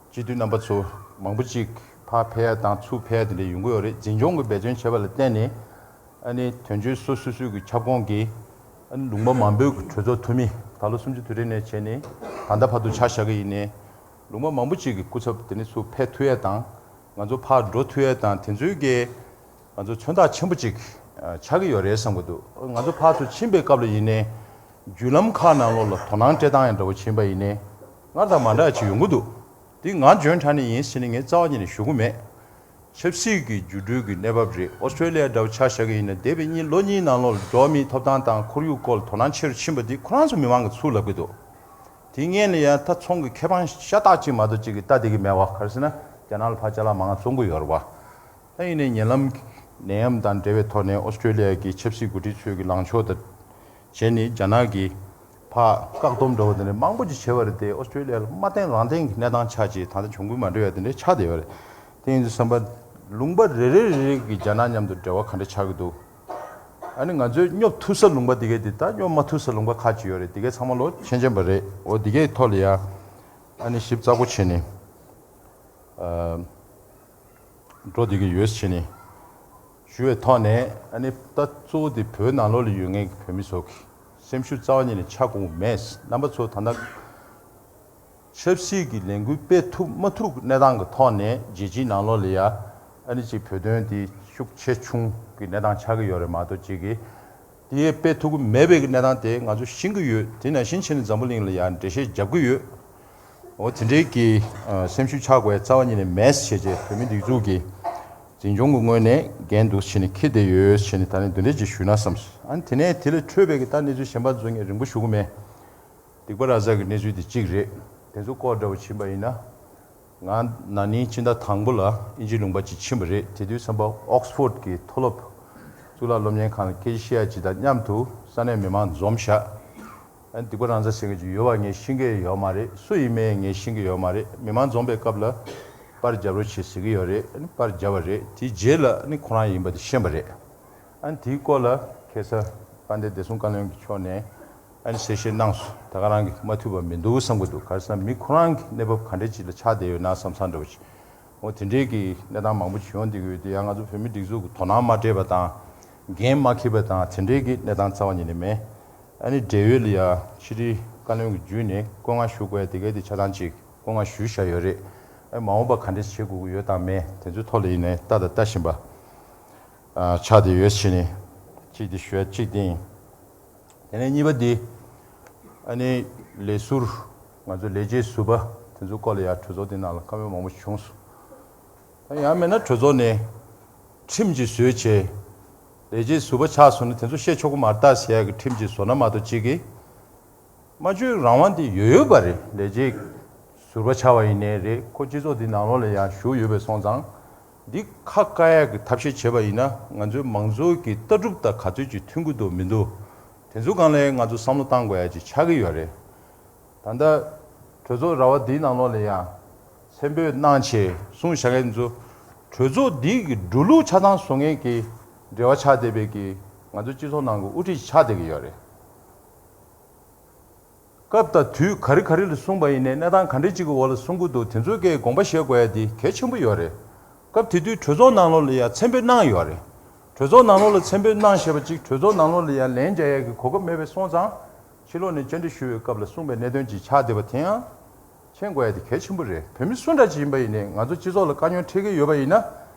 སྤྱི་འཐུས་རྣམ་པ་ཚོ་མང་པོ་ཅིག་ཕར་ཕེབས་ཡ་དང་ཚུར་ཕེབས་ཡ་དེ་འདྲ་ཡོང་གི་ཡོད་རེད། འཛིན་སྐྱོང་གི་འབད་བརྩོན་བྱས་པ་ལ་བརྟེན་ནས། ཨ་ནི་དོན་གཅོད་སོ་སོ་སོའི་གི་ཁྱབ་ཁོངས་ཀྱི་ཨ་ནི་ལུང་པ་མང་པོའི་གི་གྲོས་ཚོགས་འཐུས་མི་ད་ལོ་སུམ་ཅུ་དུས་དྲན་ནས་བྱས་ནས་ད་ལྟ་བར་དུ་ཆ་བཞག་གི་ཡིན་ནའི། ལུང་པ་མང་པོ་ཅིག་གི་སྐུ་ཚབ་དེ་ནས་ཚུར་ཕེབས་ཐུབ་ཡ་དང་། ང་ཚོ་ཕར་འགྲོ་ཐུབ་ཡ་དང་དེ་ཚོའི་གི་ང་ཚོ་མཚོན་རྟགས་ཆེན་པོ་ཅིག་ཨ་ཆགས་ཀྱི་ཡོད་རེད་བསམ་གྱི་འདུག་ང་ཚོ་ཕར་ཚུར་ཕྱིན་པའི་སྐབས་ལ་ཡིན་ནའི། བརྒྱུད་ལམ་ཁག་ནང་ལོགས་ལ་དོ་སྣང་སྤྲད་སྟངས་ཡང་འདྲ་བོ་ཕྱིན་པ་ཡིན་ནའི། སྔར་དང་མ་འདྲ་ཅིག་ཡོང་གི་འདུག་འདི་ང་འཇོན་ཐང་ནས་ཡིན་ཟེར་ནས་ངས་རྩ་བ་ཉིད་ནས་ཞུ་གི་མེད། ཆབ་སྲིད་ཀྱི་འགྱུར་འགྲོས་ཀྱི་གནས་བབ་རེད། ཨོ་སི་ཀྲོ་ལི་ཡ་འདྲ་བོ་ཆ་བཞག་གི་ཡིན་ན་འདས་པའི་གཉིས་ལོ་གཉིས་ནང་ལོགས་ལ་འགྲོ་བ་མིའི་ཐོབ་ཐང་དང་ཁོར་ཡུག་སྐོར་ལ་དོ་སྣང་ཆེ་རུ་ཕྱིན་པ་འདི་ཁོ་རང་ཚོ་མི་མང་གིས་ཚུར་ལབ་ཀྱི་འདུག་དེའི་སྔོན་ལ་ཡང་ད་ཚོང་གི་ཁེ་དབང་ཤ་སྟག་ཅིག་མ་གཏོགས་ཅིག་གིས་ལྟ་བསྡད་ཀྱི་མེད་པ། ག་རེ་ཟེར་ན་རྒྱ་ནག་ལ་ཕར་ཅ་ལག་མང་བ་བཙོང་གི་ཡོད་རེད་པ། ད་ཡིན་ནའི་ཉེ་ལམ་ནད་ཡམས་དང་འབྲེལ་བའི་ཐོག་ནས་ཨོ་སི་ཀྲོ་ལི་ཡ་གི་ཆབ་སྲིད་འགོ་ཁྲིད་ཚོས་ཀྱི་ལངས་ཕྱོགས་དང་བྱས་ནས་རྒྱ་ནག་གིས་ཕར་བཀག་སྡོམ་འདྲ་བོ་དེ་འདྲ་མང་པོ་ཅིག་བྱས་པ་རེད་དེ། ཨོ་སི་ཀྲོ་ལི་ཡ་ལ་མ་བརྟེན་རང་བརྟེན་གྱི་གནས་སྟངས་ཆགས་བྱས་ད་ལྟ་གྱོང་གུན་མ་འགྲོ་ཡ་དེ་འདྲ་ཆགས་བསྡད་ཡོད་རེད། དེ་ཡིན་དུས་ཙམ་པ་ལུང་པ་རེ་རེ་རེ་རེ་གི་རྒྱ་ནག་མཉམ་དུ་འབྲེལ་བ་ག་འདྲ་ཆགས་ཀྱི་འདུག་ཨ་ནི་ང་ཚོས་སྙོབ་ཐུབ་ས་ལུང་པ་དེ་གའི་དེ་དང་སྙོབ་མ་ཐུབ་ས་ལུང་པ་ཁག་ཅིག་ཡོད་རེད། དེ་གའི་ཚང་མ་ལོ་མཁྱེན་མཁྱེན་པ་རེད། འོ་དེ་གའི་ཐོག་ལ་ཡ་ཨ་ནི་ཞིབ་ཚགས་པོ་བྱས་ནས་ཨ་འགྲོ་བསྡད་ཀྱི་ཡོད་ཟེར་ནས་ ཞུ་བའི་ཐོག་ནས་ཨ་ནི་ད་གཙོ་བོ་དེ་བོད་ནང་ལོགས་ལ་ཡོད་མཁན་གྱི་བོད་མི་ཚོ་གི་སེམས་ཤུགས་རྩ་བ་ཉིད་ནས་ཆག་དགོས་མེད། རྣམ་པ་ཚོ་ད་ལྟ་ཆབ་སྲིད་ཀྱི་ལས་འགུལ་སྤེལ་ཐུབ་མ་ཐུབ་ཀྱི་གནས་སྟངས་ཀྱི་ཐོག་ནས་རྒྱལ་སྤྱིའི་ནང་ལོགས་ལ་ཡ་ཨ་ནི་ཅིག་བོད་དོན་དེ་ཤུགས་ཆེ་ཆུང་གི་གནས་སྟངས་ཆགས་ཀྱི་ཡོད་རེད་མ་གཏོགས་ཅིག་གི་དེ་ཡས་སྤེལ་ཐུབ་ཀྱི་མེད་པའི་གནས་སྟངས་དེ་ང་ཚོ་ཤེས་ཀྱི་ཡོད། དེ་ནང་བཞིན་བྱས་ནས་འཛམ་བུ་གླིང་ལ་ཡང་འགྲེལ་བཤད་རྒྱབ་ཀྱི་ཡོད། འོ་དེ་འདྲའི་གི་ཨ་སེམས་ཤུགས་ཆག་དགོས་རྩ་བ་ཉིད་ནས་མེད་ཟེར་བྱས་བོད་མི་སྒྲིག་འཛུགས་ཀྱི་འཛིན་སྐྱོང་གི་ངོས་ནས་འགན་འདུག་བྱས་ནས་འཁྱེར་བསྡད་ཡོད་བྱས་ནས་ད་ནི་འདི་འདྲས་ཅིག་ཞུས་ན་བསམས། ཨ་ནི་དེ་ནས་དེ་ལས་འཕྲོས་པའི་གི་ད་གནས་ཚུལ་གཞན་པ་ཚོ་ངས་རིང་པོ་ཞུ་གི་མེད། སྡིག་པ་ར་ཛ་གི་གནས་ཚུལ་དེ་གཅིག་རེད། དེ་ཚོ་སྐོར་འདྲ་བོ་ཕྱིན་པ་ཡིན་ན། ང་ན་ནིང་ཕྱི་ཟླ་དང་པོ་ལ་དབྱིན་ཇི་ལུང་པ་ཅིག་ཕྱིན་པ་རེད། དེ་དུས་ཙམ་པ་ཨོག་སི་ཕོརྡ་གི་མཐོ་སློབ་གཙུག་ལག་སློབ་གཉེར་ཁང་ལ་སྐད་ཆ་བཤད་ཡ་ཅིག་དང་མཉམ་དུ་ས་གནས་མི་མང་འཛོམས་བཞག་ཨ་ནི་སྡིག་པ་རང་ཚ་ཟེར་མཁན་ཅིག་ཡོད་པ་ངས་ཤེས་ཀྱི་ཡོད་མ་རེད། སུ་ཡིན་མིན་ངས་ཤེས་ཀྱི་ཡོད་མ་རེད། མི་མང་འཛོམས་པའི་སྐབས་ལ་པར་རྒྱབ་རོགས་བྱེད་ཟེར་གྱི་ཡོད་རེད། ཨ་ནི་པར་རྒྱབ་པ་རེད། དེའི་རྗེས་ལ་ཨ་ནི་ཁོ་རང་ཡིན་པ་དེ་ཤེས་པ་རེད། ཨ་ནི་དེའི་སྐོར་ལ་ཁ་སང་དཔལ་ལྡན་བདེ་སྲུང་བཀའ་བློན་གྱི་ཕྱོགས་ནས་ཨ་ནི་གསལ་བཤད་གནང་སོང་། ད་ག་རང་གིས་མ་ཐུབ་པ་མི་འདུག་བསམ་གྱི་འདུག་ག་རེ་ཟེར་ན་མི་ཁོ་རང་གི་གནས་བབ་ག་འདྲ་ཅིག་ལ་ཆགས་བསྡད་ཡོད་ན་བསམ་བསམ་འདྲ་བོ་ཅིག་འོ་དེ་འདྲའི་གི་གནས་སྟངས་མང་པོ་ཅིག་ཡོང་བསྡད་ཀྱི་ཡོད་དུས་ཡང་ང་ཚོ་བོད་མི་སྒྲིག་འཛུགས་ཀྱི་དོ་སྣང་མ་སྤྲད་པ་དང་འགན་མ་འཁྱེར་བ་དང་དེ་འདྲའི་གི་གནས་སྟངས་རྩ་བ་ཉིད་ནས་མེད། ཨ་ནི་འབྲེལ་ཡོད་ལ་ཡ་ཕྱི་དྲིལ་བཀའ་བློན་གྱི་བརྒྱུད་ནས་བཀོད་མངགས་ཞུ་དགོས་ཡ་དེ་གའི་དེ་ཆ་ཚང་ཅིག་བཀོད་མངགས་ཞུས་བཞག་ཡོད་རེད། ཨ་མ་འོངས་པ་ག་འདྲས་བྱེད་དགོས་ཀྱི་ཡོད་དང་མེད་དེ་ཚོའི་ཐོག་ལ་ཡིན་ནའི་ལྟ་དང་ལྟ་བཞིན་པ་ཨ་ཆགས་བསྡད་ཡོད་ཕྱིན་ནས་གཅིག་དེ་ཞུ་ཡ་གཅིག་དེ་ཡིན། དེ་ནས་གཉིས་པ་འདི། ཨ་ནི་ལས་ཟུར། ང་ཚོ་ལས་བྱེད་ཟུར་པ་དེ་ཚོའི་སྐོར་ལ་ཡང་གྲོས་ཚོགས་འདི་ནང་ལ་བཀའ་མོལ་མང་པོ་བྱུང་སོང་། ད་ཡང་མིན་ན་གྲོས་ཚོགས་ནས་ཁྲིམས་ཅིག་བཟོས་བྱས། ལས་བྱེད་ཟུར་པ་ཆགས་སོང་ན་དེ་ཚོ་བཤད་ཆོག་གི་མ་རེད་ད་ཟེར་ཡག་གི་ཁྲིམས་ཅིག་བཟོ་ན་མ་གཏོགས་གཅིག་གིས། སྨྲ་བརྗོད་རང་དབང་དེ་ཡོད་ཡོད་པ་རེད། ལས་བྱེད་ཟུར་པ་ཆགས་པ་ཡིན་ནའི་རེད། ཁོ་སྤྱི་ཚོགས་འདི་ནང་ལོགས་ལ་ཡང་ཞུགས་ཡོད་པའི་སོང་ཙང་། འདི་ཁ་བཀག་ཡག་གི་ཐབས་ཤེས་བྱས་པ་ཡིན་ན་ང་ཚོའི་མང་གཙོའི་གི་ལྟ་གྲུབ་དང་ག་ཚོད་ཅིག་མཐུན་གྱི་འདུག་མི་འདུག་དེ་ཚོའི་སྒང་ལ་ང་ཚོ་བསམ་བློ་བཏང་དགོས་ཡ་ཅིག་ཆགས་ཀྱི་ཡོད་རེད། ད་ལྟ་གྲོས་ཚོགས་ར་བ་འདིའི་ནང་ལོགས་ལ་ཡང་མཚན་འབོད་གནང་བྱས་གསུངས་བཞག་མཁན་ཚོ་གྲོས་ཚོགས་འདི་གི་འགྲོ་ལུགས་ཆ་ཚང་བཟོ་མཁན་གྱི་འབྲེལ་བ་ཆགས་བསྡད་པའི་གི་ང་ཚོ་སྤྱི་ཚོགས་ནང་གི་དབུ་ཁྲིད་ཆགས་བསྡད་ཀྱི་ཡོད་རེད། སྐབས་དང་དུས་ག་རེ་ག་རེ་ལ་གསུངས་པ་ཡིན་ནའི་གནས་སྟངས་ག་འདྲ་ཅིག་གི་འོག་ལ་གསུང་གི་འདུག་དེ་ཚོའི་སྐད་དགོངས་པ་བཞེས་དགོས་ཡ་དེ་གལ་ཆེན་པོ་ཡོད་རེད། སྐབས་དེ་དུས་གྲོས་ཚོགས་ནང་ལོགས་ལ་ཡང་མཚན་འབོད་གནང་ཡོད་རེད། གྲོས་ཚོགས་ནང་ལོགས་ལ་མཚན་འབོད་གནང་བཞག་པ་ཅིག་གྲོས་ཚོགས་ནང་ལོགས་ལ་ཡང་ལན་རྒྱག་ཡ་གི་གོ་སྐབས་མེད་པའི་སོང་ཙང་། ཕྱི་ལོགས་ནས་བཅར་འདྲི་ཞུ་བའི་སྐབས་ལ་གསུངས་པའི་གནད་དོན་ཅིག་ཆགས་བསྡད་པ་དེ་ཡང་མཁྱེན་དགོས་ཡ་དེ་གལ་ཆེན་པོ་རེད། བོད་མི་སུ་འདྲ་ཅིག་ཡིན་པ་ཡིན་ནའི་ང་ཚོ་སྤྱི་ཚོགས་ལ་དཀའ་རྙོག་འཕྲད་ཀྱི་ཡོད་པ་ཡིན་ན།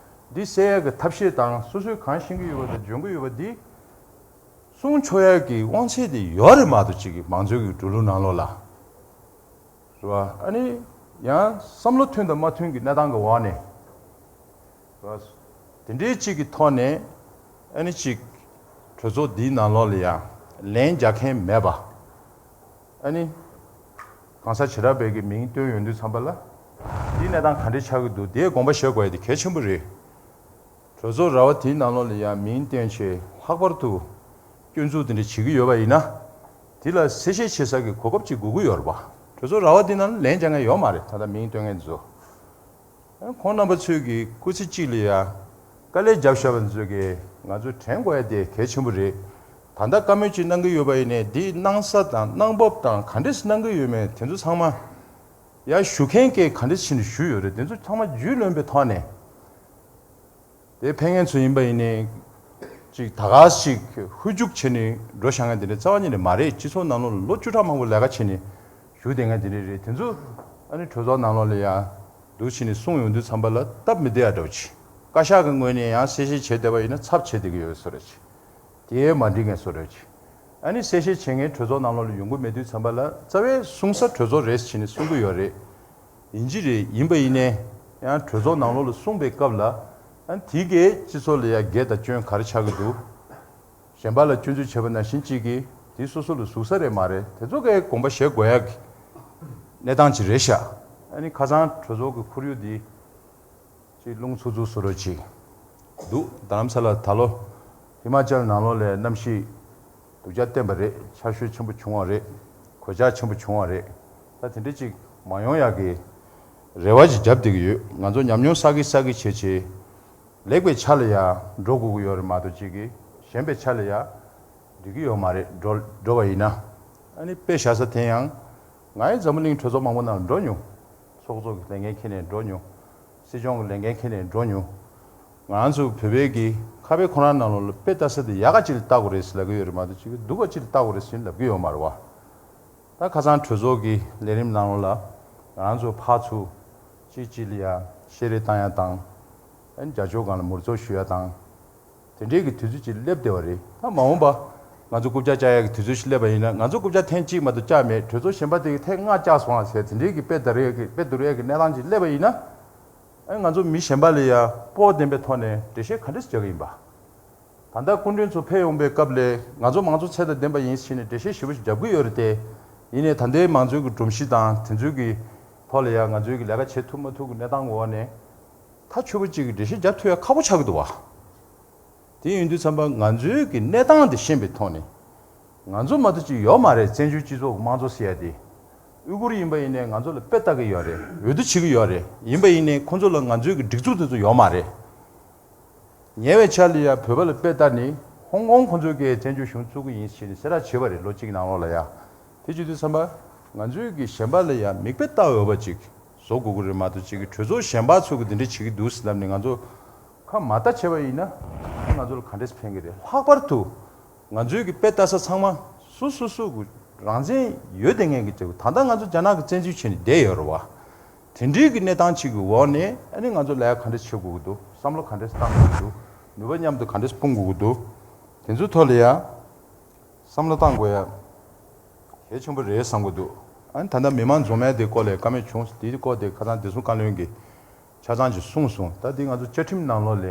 འདི་སེལ་ཡ་གི་ཐབས་ཤེས་དང་སོ་སོས་གང་ཤེས་ཀྱི་ཡོད་པ་དང་འཇོན་གྱི་ཡོད་པ་འདི། གསུང་ཆོག་ཡག་གི་དབང་ཚད་དེ་ཡོད་རེད་མ་གཏོགས་གཅིག་གི་མང་གཙོའི་གི་འགྲོ་ལུགས་ནང་ལོགས་ལ། རེད་བ། ཨ་ནི་ཡང་བསམ་བློ་མཐུན་དང་མ་མཐུན་གྱི་གནས་སྟངས་ཀྱི་འོག་ནས། རེད་བ། དེ་འདྲའི་གཅིག་གི་ཐོག་ནས་ཨ་ནི་གཅིག་གྲོས་ཚོགས་འདིའི་ནང་ལོགས་ལ་ཡང་ལན་རྒྱག་མཁན་མེད་པ། ཨ་ནི་གང་ཟག་བྱེ་བྲག་པའི་གི་མིང་བཏོན་ཡོང་དུས་ཙམ་པ་ལ་འདིའི་གནས་སྟངས་ག་འདྲ་ཆགས་ཀྱི་འདུག་དེའི་དགོངས་པ་བཞེས་དགོས་ཡ་དེ་གལ་ཆེན་པོ་རེད། གྲོས་ཚོགས་ར་བ་དེའི་ནང་ལོགས་ལ་ཡང་མིང་བཏོན་བྱས་ལྷག་པར་དུ་སྐྱོན་འཛུགས་དེ་འདྲ་བྱེད་ཀྱི་ཡོད་པ་ཡིན་ན། དེ་ལ་གསལ་བཤད་བྱེད་ས་ཀྱི་གོ་སྐབས་ཅིག་དགོས་ཀྱི་ཡོད་རེད་པ། གྲོས་ཚོགས་ར་བ་དེའི་ནང་ལ་ལན་རྒྱག་མཁན་ཡོད་མ་རེད། ད་ལྟ་མིང་བཏོན་མཁན་ཚོ། ཁོང་རྣམ་པ་ཚོས་ཀྱི་སྐུ་ཚེ་གཅིག་ལ་ཡང་དཀའ་ལས་བརྒྱབ་བཞག་པ་ཚོས་ཀྱི་ང་ཚོ་དྲན་དགོས་ཡ་དེ་གལ་ཆེན་པོ་རེད། ད་ལྟ་བཀའ་མོལ་ཅིག་གནང་གི་ཡོད་པ་ཡིན་ནའི་དེའི་གནང་ས་དང་གནང་བབ་དང་ག་འདྲས་གནང་གི་ཡོད་མེད་དེ་ཚོ་ཚང་མ་ཡར་ཞུ་མཁན་གྱིས་ག་འདྲས་བྱས་ནས་ཞུས་ཡོད་རེད། དེ་ཚོ་ཚང་མ་རྒྱུས་ལོན་པའི་ཐོག་ནས། དེ་ཕེབས་མཁན་ཚོ་ཡིན་པ་ཡིན་ནའི། ཅིག་ད་ག་ཞིག་ཧུར་རྒྱུག་བྱས་ནས་འགྲོ་བཞག་མཁན་དེ་འདྲ་རྩ་བ་ཉིད་ནས་མ་རེད། སྤྱི་ཚོགས་ནང་ལོགས་ལ་ལོ་བཅུ་ཕྲག་མང་པོ་ལས་ཀ་བྱས་ནས་བཞུགས་བསྡད་མཁན་དེ་འདྲ་རེད། དེ་ཚོ་ཨ་ནི་གྲོས་ཚོགས་ནང་ལོགས་ལ་ཡང་འདུག་བྱས་ནས་གསུངས་ཡོང་དུས་ཙམ་པ་ལ་སྟབས་མི་བདེ་ཡ་འདྲ་བོ་ཅིག་བཀའ་ཤག་གི་ངོས་ནས་ཡང་གསལ་བཤད་བྱས་བསྡད་པ་ཡིན་ན་ཚབ་བྱེད་བསྡད་ཀྱི་ཡོད་བཟོ་འདྲ་ཅིག་དེ་མ་འགྲིག་མཁན་བཟོ་འདྲ་ཅིག་ཨ་ནི་གསལ་བཤད་བྱེད་མཁན་གྲོས་ཚོགས་ནང་ལོགས་ལ་ཡོང་གི་མེད་དུས་ཙམ་པ་ལ་རྩ་བའི་གསུང་ས་གྲོས་ཚོགས་རེད་བྱས་ནས་གསུང་གི་ཡོད་རེད། ཡིན་གྱི་རེད། ཡིན་པ་ཡིན་ནའི་ཡང་གྲོས་ཚོགས་ནང་ལོགས་ལ་གསུངས་པའི་སྐབས་ལ་ཨ་ནི་དེ་གའི་སྤྱི་ཚོགས་ལ་ཡང་འགལ་དང་སྐྱོན་ག་རེ་ཆགས་ཀྱི་འདུག་གཞན་པ་ལ་སྐྱོན་འཛུགས་བྱས་པ་ནང་བཞིན་གཅིག་གིས་དེ་སོ་སོ་ལ་ཟུག་ས་རེད་མ་རེད། དེ་ཚོ་གའི་དགོངས་པ་བཞེས་དགོས་ཡག་གི་གནས་སྟངས་ཅིག་རེད་ཤག་ཨ་ནི་ཁ་སང་གྲོས་ཚོགས་ཀྱི་ཁོར་ཡུག་འདི་ཅིག་རླུང་འཚུབ་འཚུབ་བཟོ་འདྲ་ཅིག་འདུག་རྡ་རམ་ས་ལ་ད་ལོ་ཧི་མ་ཅལ་ནང་ལོགས་ལ་གནམ་གཤིས་སྡུག་ཅག་བསྟན་པ་རེད། ཆར་ཞོད་ཆེན་པོ་བྱུང་བ་རེད། གོད་ཆག་ཆེན་པོ་བྱུང་བ་རེད། ད་དེ་འདྲ་ཅིག་མ་ཡོང་ཡག་གི་རེ་བ་ཅིག་བརྒྱབ་བསྡད་ཀྱི་ཡོད། ང་ཚོ་ཉམས་མྱོང་བསགས་ཀྱི་བསགས་ཀྱི་བྱས་བྱས། ལེགས་པའི་ཆ་ལ་ཡང་འགྲོ་དགོས་ཀྱི་ཡོད་རེད་མ་གཏོགས་གཅིག་གིས་ཞན་པའི་ཆ་ལ་ཡང་འགྲིག་གི་ཡོད་མ་རེད། འགྲོ་འགྲོ་བ་ཡིན་ན། ཨ་ནི་དཔེ་བཞག་ས་དེ་ཡང་ང་ཡང་འཛམ་བུ་གླིང་གྲོས་ཚོགས་མང་པོ་ནང་འགྲོ་མྱོང་། ཚོགས་གཙོ་གི་ལས་འགན་འཁྱེར་ནས་འགྲོ་མྱོང་། སྲིད་སྐྱོང་གི་ལས་འགན་འཁྱེར་ནས་འགྲོ་མྱོང་། ང་རང་ཚོ་བོད་པའི་གི་ ཁ་དཔེ་ཁོ་རང་ནང་ལོགས་ལ་དཔེ་ལྟ་ས་དེ་ཡག་ག་ཅིག་ལ་ལྟ་དགོས་རེད་ཟེར་ལབ་ཀྱི་ཡོད་རེད་མ་གཏོགས་ཅིག་སྡུག་ག་ཅིག་ལ་ལྟ་དགོས་རེད་ཟེར་ལབ་ཀྱི་ཡོད་མ་རེད་བ། ད་ཁ་སང་གྲོས་ཚོགས་ཀྱི་ལས་རིམ་ནང་ལོགས་ལ་ང་རང་ཚོ་ཕར་ཚུར་གཅིག་གཅིག་ལ་ཡ་བཤད་རེས་བཏང་ཡ་དང་། ཨ་ནི་རྒྱབ་ཕྱོགས་སྒང་ལ་མུར་ཚོ་ཞུ་ཡ་དང་། དེ་འདྲའི་གི་དུས་ཚོད་ཅིག་སླེབས་བསྡད་པ་རེད། ད་མ་འོངས་པ་ང་ཚོ་རྐུབ་བཀྱག་བཅག་ཡ་གི་དུས་ཚོད་ཅིག་སླེབས་པ་ཡིན་ན། ང་ཚོ་རྐུབ་བཀྱག་ཐེངས་གཅིག་མ་གཏོགས་བཅག་མེད། གྲོས་ཚོགས་གཞན་པ་དེ་གི་ཐེངས་ལྔ་བཅག་སོང་ཨ་ཟེར་དེ་འདྲའི་གི་དཔེ་ད་རེས་གི་དཔེ་བསྡུར་ཡ་གི་གནས་སྟངས་ཅིག་སླེབས་པ་ཡིན་ན། ཨ་ནི་ང་ཚོ་མི་གཞན་པ་ལ་ཡ་སྤོབས་པ་ལྡན་པའི་ཐོག་ནས་འགྲེལ་བཤད་ག་འདྲས་རྒྱག་གི་ཡིན་པ། ད་ལྟ་སྐུ་མགྲོན་ཚོ་ཕེབས་ཡོང་པའི་སྐབས་ལ་ང་ཚོ་མང་གཙོ་ཚད་དང་ལྡན་པ་ཡིན་ཟེར་ནས་འགྲེལ་བཤད་ཞེ་པོ་ཞིག་རྒྱབ་ཀྱི་ཡོད་རེད་དེ། ཡིན་ནའི་ད་ལྟའི་མང་གཙོའི་གི་སྒྲོམ་གཞི་དང་དེ་ཚོའི་གི་ཐོག་ལ་ཡ་ང་ཚོའི་གི་ལས་ཀ་བྱེད་ཐུབ་མ་ཐུབ་གི་གནས་སྟངས་འོག་ནས་ཐག་ཆོད་པོ་གཅིག་གི་འགྲེལ་བཤད་རྒྱབ་ཐུབ་ཡ་ཁག་པོ་ཆགས་ཀྱི་འདུག་བ། དེ་ཡིན་དུས་ཙམ་པ་ང་ཚོའི་གི་གནས་སྟངས་དེ་ཤེས་པའི་ཐོག་ནས། ང་ཚོ་མ་གཏོགས་ཅིག་ཡོད་མ་རེད། བཙན་བྱོལ་སྤྱི་ཚོགས་ཀྱི་དམངས་གཙོ་ཟེར་ཡ་དེ། ཨུ་གུར་ཡིན་པ་ཡིན་ནའི་ང་ཚོ་ལ་དཔེ་ལྟ་གི་ཡོད་རེད། འོས་བསྡུ་བྱེད་ཀྱི་ཡོད་རེད། ཡིན་པ་ཡིན་ནའི་ཁོང་ཚོ་ལ་ང་ཚོའི་གི་སྒྲིག་འཛུགས་དེ་ཚོ་ཡོད་མ་རེད། ཉེ་བའི་ཆར་ལ་ཡ་བོད་པ་ལ་དཔེ་ལྟ་ནི་ཧོང་ཀོང་ཁོང་ཚོའི་གི་བཙན་བྱོལ་གཞུང་བཙུགས་ཀྱི་ཡིན་ཞེས་ནས་གསལ་བསྒྲགས་བྱས་པ་རེད། ལོ་གཅིག་གི་ནང་ལོགས་ལ་ཡ། དེ་བྱེད་དུས་ཙམ་པ་ང་ཚོའི་གི་གཞན་པ་ལ་ཡ་མིག་དཔེ་ལྟ་འོས་པ་ཅིག་བཟོ་དགོས་ཀྱི་རེད་མ་གཏོགས་ཅིག་གི་གྲོས་ཚོགས་གཞན་པ་ཚོ་གི་འདི་འདྲ་བྱེད་ཀྱི་འདུག་ཟེར་ལབ་ནས་ང་ཚོ་ཁ་མ་ལྟ་བྱས་པ་ཡིན་ན་ང་ཚོ་ལ་ག་འདྲས་ཕན་གི་རེད། ལྷག་པར་དུ་ང་ཚོའི་གི་དཔེ་ལྟ་ས་ཚང་མ་སུ་སུ་སུ་གི་རང་བཙན་ཡོད་བསྡད་མཁན་གི་ཅིག་ད་ལྟ་ང་ཚོ་རྒྱ་ནག་གི་བཙན་འཛུལ་བྱས་ནས་བསྡད་ཡོད་རེད་བ། དེ་འདྲའི་གི་གནས་སྟངས་ཅིག་གི་འོག་ནས་ཨ་ནི་ང་ཚོ་ལས་ཀ་ག་འདྲས་བྱེད་དགོས་ཀྱི་འདུག་བསམ་བློ་ག་འདྲས་བཏང་དགོས་ཀྱི་འདུག་ནུས་པ་མཉམ་དུ་ག་འདྲས་སྤུངས་དགོས་ཀྱི་འདུག་དེ་ཚོའི་ཐོག་ལ་ཡ་བསམ་བློ་བཏང་དགོས་ཡ་གལ་ཆེན་པོ་རེད་བསམ་གྱི་འདུག་ཨ་ནི་ད་ལྟ་མི་མང་འཛོམས་ཡ་དེ་སྐོར་ལ་བཀའ་མོལ་བྱུང་། དེའི་སྐོར་དེ་ཁ་སང་བདེ་སྲུང་བཀའ་བློན་གྱིས་ཆ་ཚང་ཅིག་གསུངས་སོང་། ད་དེ་ང་ཚོ་བཅའ་ཁྲིམས་ནང་ལོགས་ལ་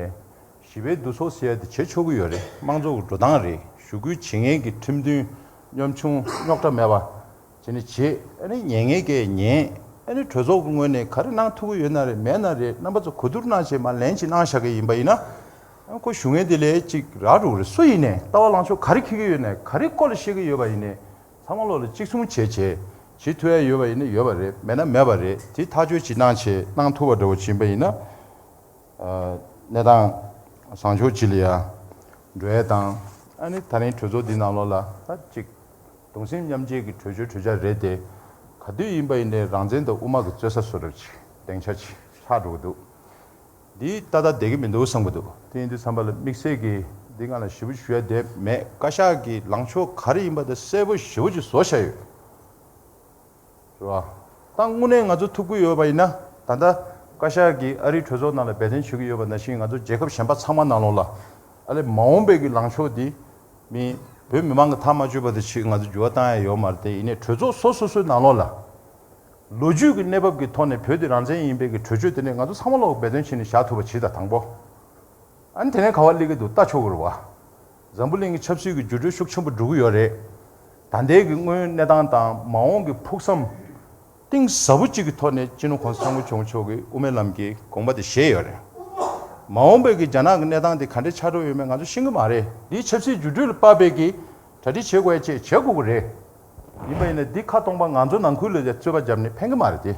ཞི་བའི་འདུ་ཚོགས་ཟེར་ཡ་དེ་བྱེད་ཆོག་གི་ཡོད་རེད། དམངས་གཙོ་གི་འགྲོ་སྟངས་རེད། ཞུ་སྐུལ་བྱེད་མཁན་གྱི་ཁྲིམས་མཐུན་གཉོམ་ཆུང་རྙོག་དྲ་མེད་པ་བྱས་ནས་བྱེད། ཨ་ནི་ཉན་མཁན་གྱིས་ཉན། ཨ་ནི་གྲོས་ཚོགས་ཀྱི་ངོས་ནས་ག་རེ་གནང་ཐུབ་ཀྱི་ཡོད་ན་རེད། མེད་ན་རེད། རྣམ་པ་ཚོ་གོ་བསྡུར་གནང་བྱས་མར་ལན་ཅིག་གནང་བཞག་གི་ཡིན་པ་ཡིན་ན། ཨ་ཁོ་ཞུ་མཁན་དེ་ལས་ཅིག་རག་འགྲོ་གི་རེད། སུ་ཡིན་ནའི་ལྟ་བ་ལངས་ཕྱོགས་ག་རེ་འཁྱེར་གྱི་ཡོད་ནའི་ག་རེ་སྐོར་ལ་བཤད་ཀྱི་ཡོད་པ་ཡིན་ནའི་ཚང་མ་ལོག་ལ་གཅིག་མཚུངས་བྱས་བྱས་བྱེད་ཐུབ་ཡ་ཡོད་པ་ཡིན་ན་ཡོད་པ་རེད། མེད་ན་མེད་པ་རེད། དེ་ཐག་གཅོད་ཅིག་གནང་བྱས་གནང་ཐུབ་པ་འདྲ་བོ་ཅིག་ཡིན་པ་ཡིན་ན། ཨ་གནས་སྟངས་བཟང་ཕྱོགས་ཅིག་ལ་ཡ་འགྲོ་ཡ་དང་། ཨ་ནི་ད་རིང་གྲོས་ཚོགས་འདི་ནང་ལོགས་ལ་ད་ཅིག་གདུང་སེམས་མཉམ་སྐྱེད་ཀྱི་གྲོས་ཆོད་གྲོས་འཆར་རེད་དེ། ག་དུས་ཡིན་པ་ཡིན་ནའི་རང་བཙན་དང་དབུ་མ་གི་རྩོད་ས་བཟོ་འདྲ་ཅིག་སྡིངས་ཆ་ཅིག་ཆགས་འགྲོ་གི་འདུག་འདི་ཏག་ཏག་བསྡད་ཀྱི་མི་འདུག་བསམ་གྱི་འདུག་དེ་ཡིན་དུས་ཙམ་པ་ལ་དམིགས་བསལ་གྱིས་འདི་སྒང་ལ་ཞེ་པོ་ཞུ་ཡ་དེ་མེད། བཀའ་ཤག་གི་ལངས་ཕྱོགས་ག་རེ་ཡིན་པ་དེ་གསལ་པོ་ཞེ་པོ་ཅིག་བཟོ་བཞག་ཡོད་རེད་བ། ད་དངོས་གནས་ང་ཚོ་ཐུབ་ཀྱི་ཡོད་པ་ཡིན་ན། ད་ལྟ་བཀའ་ཤག་གིས་ཨ་རིའི་གྲོས་ཚོགས་ནང་ལ་འབད་བརྩོན་བྱེད་ཀྱི་ཡོད་པ་ནང་བཞིན་ང་ཚོ་རྒྱལ་ཁབ་གཞན་པ་ཚང་མ་ནང་ལོགས་ལ་ཨ་ལས་མ་འོངས་པའི་གི་ལངས་ཕྱོགས་འདི་མི་བོད་མི་མང་གི་ཐག་མ་གཅོད་པ་དེ་ཅིག་ང་ཚོ་འགྱུར་བ་བཏང་ཡ་ཡོད་མ་རེད་དེ། ཡིན་ནའི་གྲོས་ཚོགས་སོ་སོ་སོའི་ནང་ལོགས་ལ། ལོ་རྒྱུས་ཀྱི་གནས་བབ་ཀྱི་ཐོག་ནས་བོད་དེ་རང་བཙན་ཡིན་པའི་གི་གྲོས་ཆོད་དེ་ནས་ང་ཚོ་ཚང་མ་ལོག་འབད་བརྩོན་བྱས་ནས་བཞག་ཐུབ་པ་བྱེད་དང་། དང་པོ། ཨ་ནི་དེ་ནས་ག་བ་སླེབས་ཀྱི་འདུག་ལྟ་ཆོག་གི་རེད་བ། འཛམ་བུ་གླིང་གི་ཆབ་སྲིད་ཀྱི་འགྱུར་འགྲོས་ཤུགས་ཆེན་པོ་འགྲོ་གི་ཡོད་རེད། ད་ལྟའི་གི་དངོས་ཡོད་གནས་སྟངས་དང་མ་འོངས་ཀྱི་ཕུགས་བསམ་གཏིང་ཟབ་པོ་གཅིག་གི་ཐོག་ནས་སྤྱི་ནོར་གོང་ས་སྐྱབས་མགོན་ཆེན་པོ་མཆོག་གིས་དབུ་མའི་ལམ་གྱི་དགོངས་པ་དེ་བཞེས་ཡོད་རེད། མ་འོངས་པའི་གི་རྒྱ་ནག་གི་གནས་སྟངས་དེ་ག་འདྲས་ཆགས་འགྲོ་ཡོད་མེད་ང་ཚོ་ཤེས་ཀྱི་མ་རེད། འདིའི་ཆབ་སྲིད་འགྱུར་འགྲོས་ལ་དཔག་པའི་གི་གྲ་སྒྲིག་བྱེད་དགོས་ཡ་བཅས་བྱེད་དགོས་ཀྱི་རེད། ཡིན་པ་ཡིན་ན་འདི་ཁ་སྟོང་པ་ང་ཚོ་ནང་ཁུལ་ལ་རྩོད་པ་བརྒྱབ་ནས་ཕན་གྱི་མ་རེད་དེ།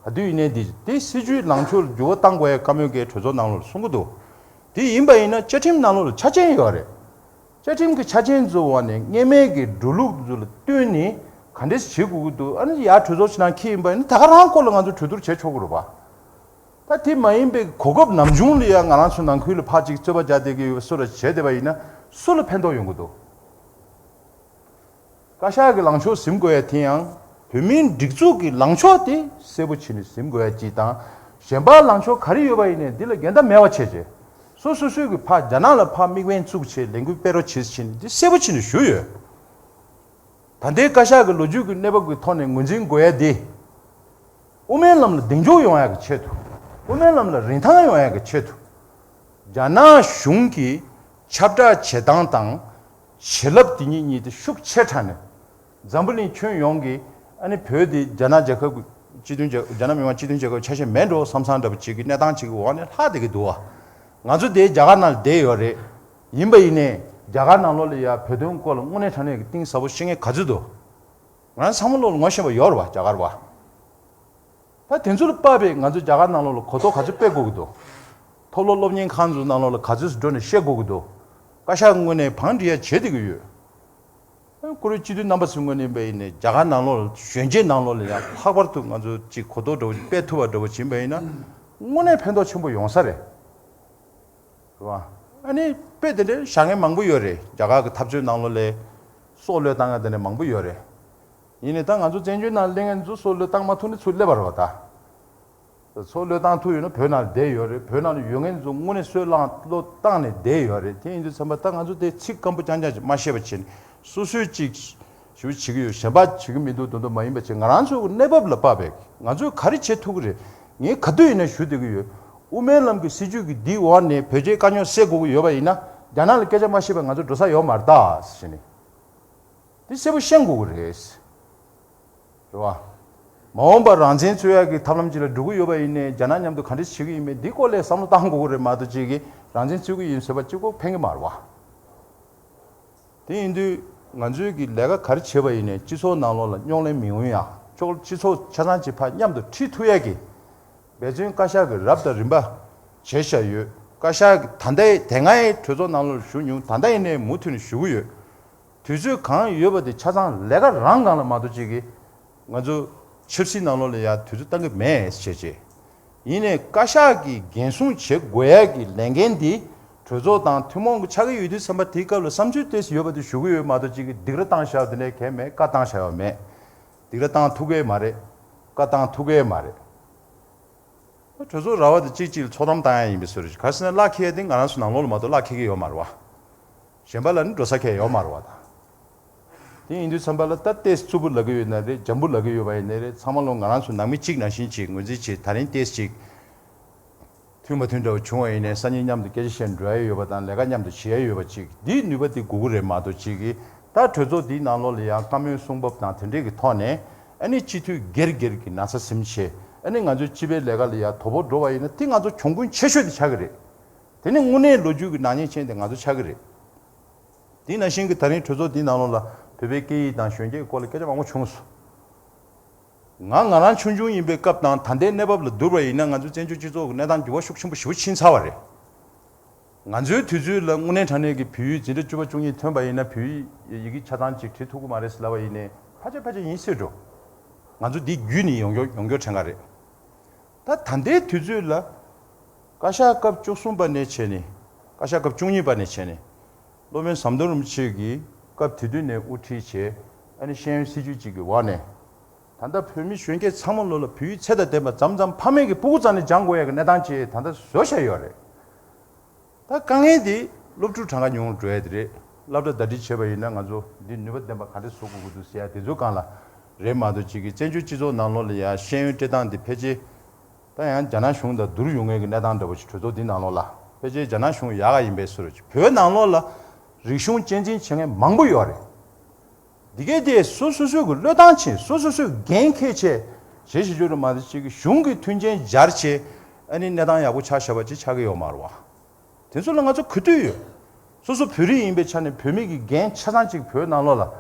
ག་དུས་ཡིན་ནའི་འདི་འདི་སྲིད་བྱུས་ལངས་ཕྱོགས་ལ་འགྱུར་བ་གཏང་དགོས་ཡ་བཀའ་མོལ་གྱི་གྲོས་ཚོགས་ནང་ལོགས་གསུང་གི་འདུག་དེ་ཡིན་པ་ཡིན་ན་བཅའ་ཁྲིམས་ནང་ལོགས་ལ་ཆ་རྐྱེན་ཡོད་རེད། བཅའ་ཁྲིམས་ཀྱི་ཆ་རྐྱེན་ཚོའི་འོག་ནས་སྔོན་མའི་གི་འགྲོ་ལུགས་ཚོ་ལ་བསྟུན་ནས་ག་འདྲས་བྱེད་དགོས་ཀྱི་འདུག་ཨ་ནི་ཡར་གྲོས་ཚོགས་ཕྱི་ནང་འཁྱེར་ཡིན་པ་ཡིན་ན་ད་ག་རང་སྐོར་ལ་ང་ཚོ་གྲོས་བསྡུར་བྱེད་ཆོག་གི་རེད་པ། ད་དེ་མ་ཡིན་པའི་གོ་སྐབས་ནམ་བྱུང་ལ་ཡ་ང་རང་ཚོ་ནང་ཁུལ་ལ་ཕར་ཅིག་རྩོད་པ་རྒྱག་བསྡད་ཀྱི་ཡོད་པ་སུ་ལ་བྱས་བསྡད་པ་ཡིན་ན་སུ་ལ་ཕན་ཐོགས་ཡོང་གི་འདུག་བཀའ་ཤག་གི་ལངས་ཕྱོགས་ཟིན་དགོས་ཡ་དེ་ཡང་བོད་མིའི་སྒྲིག་འཛུགས་ཀྱི་ལངས་ཕྱོགས་དེ་གསལ་པོ་བྱས་ནས་ཟིན་དགོས་ཡ་གཅིག་དང་། གཞན་པ་ལངས་ཕྱོགས་ག་རེ་ཡོད་པ་ཡིན་ནའི་འདི་ལ་འགལ་ཟླ་མེད་པ་བྱས་རྗེས། སོ་སོ་སོའི་གི་ཕར་རྒྱ་ནག་ལ་ཕར་དམིགས་འབེན་བཙུགས་བྱས་ལས་འགུལ་སྤེལ་རོགས་བྱེད་ཟེར་བྱས་ནས་འདི་གསལ་པོ་བྱས་ནས་ཞུས་ཡོད། ད་ལྟའི་བཀའ་ཤག་གི་ལོ་རྒྱུས་ཀྱི་གནས་བབ་ཀྱི་ཐོག་ནས་ངོས་འཛིན་དགོས་ཡ་དེ། དབུ་མའི་ལམ་ལ་གདེང་འཇོག་ཡོང་ཡ་གི་ཆེད་དུ། དབུ་མའི་ལམ་ལ་རིན་ཐང་ཡོང་ཡ་གི་ཆེད་དུ། རྒྱ་ནག་གཞུང་གི་ཁྱབ་བསྒྲགས་བྱེད་སྟངས་དང་། བྱེད་ལབ་དེ་གཉིས་གཉིས་དེ་ཤུགས་ཆེ་དྲགས་ནས། འཛམ་བུ་གླིང་ཁྱོན་ཡོངས་ཀྱི་ཨ་ནི་བོད་དེ་རྒྱ་ནག་རྒྱལ་ཁབ་ཀྱི་སྤྱི་མཐུན་རྒྱལ་རྒྱ་ནག་མི་དམངས་སྤྱི་མཐུན་རྒྱལ་ཁབ་ཆ་ཤས་མེད་འགྲོ་བསམ་བསམ་འདྲ་པོ་ཅིག་གི་གནས་སྟངས་ཅིག་གི་འོག་ནས་ལྷག་བསྡད་ཀྱི་འདུག་བ། ང་ཚོ་དེ་རྒྱ་གར་ནང་ལ་བསྡད་ཡོད་རེད། ཡིན་པ་ཡིན་ནའི་རྒྱ་གར་ནང་ལོགས་ལ་ཡ་བོད་དོན་སྐོར་ལ་དངོས་གནས་དྲང་གནས་ཀྱི་གཏིང་ཟབ་པོ་ཤེས་མཁན་ག་ཚོད་འདུག་ང་རང་ཚང་མ་ལོག་ལ་ངོ་ཤེས་པ་ཡོད་རེད་བ་རྒྱ་གར་བ། ད་དེ་ཚོ་ལ་དཔག་པའི་ང་ཚོ་རྒྱ་གར་ནང་ལོགས་ལ་གོ་རྟོགས་ག་ཚོད་སྤེལ་དགོས་ཀྱི་འདུག་མཐོ་སློབ་སློབ་གཉེར་ཁང་ཚོའི་ནང་ལོགས་ལ་ག་ཚོད་འགྲོ་ནས་བཤད་དགོས་ཀྱི་འདུག་བཀའ་ཤག་ངོས་ནས་བང་སྒྲིག་ཡ་བྱེད་བསྡད་ཀྱི་ཡོད། ཨ་བཀུར་འོས་སྤྱི་འཐུས་རྣམ་པ་ཚོའི་ངོས་ནས་ཡིན་པ་ཡིན་ནའི་རྒྱ་གར་ནང་ལོགས་ལ་གཞོན་སྐྱེས་ནང་ལོགས་ལ་ཡང་ལྷག་པར་དུ་ང་ཚོ་ཅིག་གོ་རྟོགས་འདྲ་བོ་ཅིག་སྤེལ་ཐུབ་པ་འདྲ་བོ་ཅིག་ཡིན་པ་ཡིན་ན་དངོས་གནས་ཕན་ཐོགས་ཆེན་པོ་ཡོང་ས་རེད། རེད་བ། ཨ་ནི་ དཔེ་དེ་འདྲའི་བཞག་མཁན་མང་པོ་ཡོད་རེད། རྒྱ་གར་གྱི་འཐབ་རྩོད་ནང་ལོགས་ལ་སྲོག་བློས་བཏང་ཡ་དེ་འདྲ་མང་པོ་ཡོད་རེད། ཡིན་ནའི་ད་ང་ཚོ་བཙན་བྱོལ་ནང་སླེབས་མཁན་ཚོ་སྲོག་བློས་བཏང་མ་ཐུབ་ནས་ཚུར་སླེབས་པ་རེད་བ་ད། སྲོག་བློས་བཏང་ཐུབ་ཡོད་ན་བོད་ནང་ལ་བསྡད་ཡོད་རེད། བོད་ནང་ལ་ཡོད་མཁན་ཚོ་དངོས་གནས་སྲོག་བློས་བཏང་ནས་བསྡད་ཡོད་རེད། དེ་ཡིན་དུས་ཙམ་པ་ད་ང་ཚོ་དེ་ཚིག་སྐམ་པོ་རྐྱང་རྐྱང་ཅིག་མ་བཤད་པ་བྱས་ནས་སོ་སོས་ཅིག་ཞུ་བྱེད་ཀྱི་ཡོད། གཞན་པ་བྱེད་ཀྱི་མི་འདུག་དོན་དུ་མ་ཡིན་པ་བྱས། ང་རང་ཚོའི་གནས་བབ་ལ་དཔག་པའི་ང་ཚོས་ག་རེ་བྱེད་ཐུབ་ཀྱི་རེད། ངས་ག་དུས་ཡིན་ན་ཞུ་བསྡད་ཀྱི་ཡོད། དབུ་མའི་ལམ་གྱི་སྲིད་བྱུས་ཀྱི་འདིའི་འོག་ནས་བོད་རྒྱའི་དཀའ་རྙོག་སེལ་དགོས་ཀྱི་ཡོད་པ་ཡིན་ན། རྒྱ་ནག་ལ་སྐད་ཆ་མ་བཤད་པར་ང་ཚོ་འགྲོ་ས་ཡོད་མ་རེད་ད་ཟེར་ནས། འདི་གསལ་པོ་ཤེས་དགོས་ཀྱི་རེད། རེད་བ། མ་འོངས་པར་རང་བཙན་རྩོད་ཡག་གི་ཐབས་ལམ་ཅིག་ལ་འགྲོ་གི་ཡོད་པ་ཡིན་ནའི་རྒྱ་ནག་མཉམ་དུ་ག་འདྲ་བྱེད་ཀྱི་ཡིན་མིན་འདི་སྐོར་ལ་བསམ་བློ་བཏང་དགོས་ཀྱི་རེད་མ་གཏོགས། ཅིག་གིས་རང་བཙན་རྩོད་ཀྱི་ཡིན་ཟེར་བ་གཅིག་པོ་ཕན་གྱི་མ་རེད་བ། དེ་ཡིན་དུས་ང་ཚོས་ཀྱི་ལས་ཀ་ག་རེ་བྱས་པ་ཡིན་ནའི་སྤྱི་ཚོགས་ནང་ལོགས་ལ་རྙོག་གླེང་མི་ཡོང་ཡ། ཕྱོགས་སྤྱི་ཚོགས་ཆ་ཚང་གཅིག་ཕར་མཉམ་དུ་ཁྲིད་ཐུབ་ཡ་གི་འབད་བརྩོན་བཀའ་ཤག་གིས་རབ་དང་རིམ་པ་བྱས་བཞག་ཡོད། བཀའ་ཤག་གི་ད་ལྟའི་དེ་སྔའི་གྲོས་ཚོགས་ནང་ལོགས་ཞུགས་མྱོང་། ད་ལྟ་ཡིན་ནའི་མུ་མཐུད་ནས་ཞུ་གི་ཡོད། དུས་ཚོད་གང་ཡོད་པ་དེ་ཆ་ཚང་ལས་ཀ་རང་སྒང་ལ་མ་གཏོགས་ཅིག་གིས་ང་ཚོ་ཆབ་སྲིད་ནང་ལོགས་ལ་ཡ་དུས་ཚོད་བཏང་གི་མེད་ཟེར་བྱས་བྱས། ཡིན་ནའི་བཀའ་ཤག་གིས་འགན་སྲུང་བྱེད་དགོས་ཡ་གི་ལས་འགན་འདི་གྲོས་ཚོགས་དང་ཐུན་མོང་གི་ཆགས་ཀྱི་ཡོད་དུས་ཙམ་པ་དེའི་སྐབས་ལ་བསམ་ཚུལ་ཏོག་ཙམ་ཡོད་པ་དེ་ཞུ་གི་ཡོད་མ་གཏོགས་ཅིག་གིས་སྡིགས་ར་བཏང་བཞག་དེ་འདྲ་གང་ཡང་མེད། བཀའ་བཏང་བཞག་ཡོད་མེད། སྡིགས་ར་བཏང་ཐུབ་ཀྱི་མ་རེད། བཀའ་བཏང་ཐུབ་ཀྱི་མ་རེད། གྲོས་ཚོགས་ར་བ་དེ་གཅིག་གཅིག་ལ་ཚོགས་གཏམ་བཏང་ཡ་ཡིན་པའི་བཟོ་འདྲ་ཞིག་ག་རེ་ཟེར་ན་གླ་འཁེལ་ཡ་དེ་ང་རང་ཚོ་ནང་ལོགས་ལ་མ་གཏོགས་གླ་འཁེལ་གྱི་ཡོད་མ་རེད་བ། གཞན་པ་ལ་ནི་འགྲོ་ས་ཁེལ་ཡོད་མ་རེད་བ་ད། དེ་ཡིན་དུས་ཙམ་པ་ལ་ད་ཏོག་ཙམ་རྩུབ་པོ་ལབ་ཀྱི་ཡོད་ན་རེད། འཇམ་པོ་ལབ་ཀྱི་ཡོད་པ་ཡིན་ནའི་རེད། ཚང་མ་ལོ་ང་རང་ཚོ་ནང་མི་གཅིག་ནང་བཞིན་གཅིག་ངོས་འཛིན་བྱེད། ད་རིང་ཏོག་ཙམ་ཅིག་མཐུན་མ་མཐུན་འདྲ་བོ་བྱུང་བ་ཡིན་ནའི་སང་ཉིན་མཉམ་དུ་སྐད་ཆ་བཤད་འགྲོ་ཡ་ཡོད་པ་དང་ལས་ཀ་མཉམ་དུ་བྱེད་ཡ་ཡོད་པ་ཅིག་འདིའི་ནུས་པ་དེ་དགོས་ཀྱི་རེད་མ་གཏོགས་ཅིག་གིས་ད་གྲོས་ཚོགས་འདིའི་ནང་ལོགས་ལ་ཡང་བཀའ་མོལ་གསུང་འབབ་དང་དེ་འདྲས་ཀྱི་ཐོག་ནས་ཨ་ནི་སྤྱི་འཐུས་སྒེར་སྒེར་གྱི་ན་ཚ་ཟིན་བྱས་ཨ་ནི་ང་ཚོའི་སྤྱི་པའི་ལས་ཀ་ལ་ཡང་དོ་ཕོག་འགྲོ་བ་ཡིན་ན་དེ་ང་ཚོ་གྱོང་གུན་ཆེ་ཤོས་དེ་ཆགས་ཀྱི་རེད། དེ་ནི་དངོས་གནས་ལོ་རྒྱུས་ཀྱི་ནག་ཉེས་ཅན་དེ་ང་ཚོ་ཆགས་ཀྱི་རེད། དེ་ནང་བཞིན་གྱི་ད་རིང་གྲོས་ཚོགས་འདིའི་ནང་ལོགས་ལ་བོད་པའི་སྐད་ཡིག་དང་གཞོན་སྐྱེས་སྐོར་ལ་སྐད་ཆ་མང་པོ་བྱུང་སོང་། ང་ང་རང་ཆུང་ཆུང་ཡིན་པའི་སྐབས་དང་ད་ལྟའི་གནས་བབ་ལ་བསྡུར་བ་ཡིན་ན་ང་ཚོའི་བཙན་བྱོལ་སྤྱི་ཚོགས་ཀྱི་གནས་སྟངས་འགྱུར་བ་ཤུགས་ཆེན་པོ་ཞེ་པོ་ཕྱིན་ཚར་བ་རེད། ང་ཚོའི་དུས་ཚོད་ལ་དངོས་གནས་དྲང་གནས་ཀྱི་བོད་ཡིག་འཛིན་གྲྭ་བཅུ་པ་བཅུ་གཉིས་ཐོན་པ་ཡིན་ན་བོད་ཡིག་ཡི་གེ་ཆ་ཚང་ཅིག་བྲིས་ཐུབ་ཀྱི་མ་རེད་ཟེར་ལབ་པ་ཡིན་ནའི་ཕལ་ཆེར་ཕལ་ཆེར་ཡིན་སྲིད་འགྲོ། ང་ཚོ་འདི་བརྒྱུད་ནས་ཡོང་རྒྱུ་ཡོང་རྒྱུ་དྲན་ག་རེད། ད་ད་ལྟའི་དུས་ཚོད་ལ་བཀའ་ཤག་སྐབས་བཅུ་གསུམ་པ་ནས་བྱས་ནས་བཀའ་ཤག་སྐབས་བཅུ་གཉིས་པ་ནས་བྱས་ནས་སློབ་དཔོན་ཟམ་གདོང་རིན་པོ་ཆེ་གིས་སྐབས་དེ་དུས་ནས་དབུ་ཁྲིད་བྱས་ཨ་ནི་ཤེས་ཡོན་སྲིད་བྱུས་གཅིག་གི་འོག་ནས་ད་ལྟ་བོད་མི་གཞོན་སྐྱེས་ཚང་མ་ལོ་ལ་བོད་ཡིག་ཚད་དང་ལྡན་པ་མཚམས་མཚམས་ཕ་མེས་ཀྱི་སྤུ་གུ་རྩ་ནས་སྦྱང་དགོས་ཡ་གི་གནས་སྟངས་ཅིག་ད་ལྟ་བཟོ་བཞག་ཡོད་རེད། ད་དཀའ་ངལ་དེ་སློབ་ཕྲུག་གྲངས་ཀ་ཉུང་རུ་འགྲོ་ཡ་དེ་རེད། སློབ་གྲྭ་ཟླ་སྒྲིལ་བྱས་པ་ཡིན་ན་ང་ཚོ་འདི་ནུས་པ་ལྡན་པ་ག་འདྲ་བཟོ་དགོས་ཀྱི་འདུག་ཟེར་ཡ་དེ་ཚོའི་སྒང་ལ་རེད་མ་གཏོགས་ཅིག་གི་བཙན་བྱོལ་སྤྱི་ཚོགས་ནང་ལོགས་ལ་ཡ་ཤེས་ཡོན་སྤྲད་སྟངས་འདི་ཕལ་ཆེར་ད་ཡང་རྒྱ་ནག་གཞུང་དང་བསྡུར་ཡོང་མཁན་གྱི་གནས་སྟངས་འདྲ་པོ་ཞིག་གྲོས་ཚོགས་འདི་ནང་ལོགས་ལ་ཕལ་ཆེར་རྒྱ་ནག་གཞུང་ཡག་ག་ཡིན་པའི་བཟོ་འདྲ་ཅིག་བོད་ནང་ལོགས་ལ་རིག་གཞུང་གཅེས་འཛིན་བྱེད་མཁན་མང་པོ་ཡོད་རེད། འདི་གས་དེ་སོ་སོ་སོའི་གི་བློས་བཏང་བྱས་སོ་སོ་སོའི་འགན་འཁྱེར་བྱས་བྱེད་ཤེས་རྒྱུ་རེད་མ་གཏོགས་ཅིག་གི་གཞུང་གི་མཐུན་རྐྱེན་སྦྱར་བྱས་ཨ་ནི་གནས་སྟངས་ཡག་པོ་ཆགས་བཞག་པ་ཅིག་ཆགས་ཀྱི་ཡོད་མ་རེད་བ། དེ་ཚོ་ལ་ང་ཚོ་གུས་འདུད་ཡོད། སོ་སོ་བོད་རིགས་ཡིན་པའི་ཆ་ནས་བོད་མི་གི་འགན་ཆ་ཚང་ཅིག་བོད་ནང་ལོགས་ལ་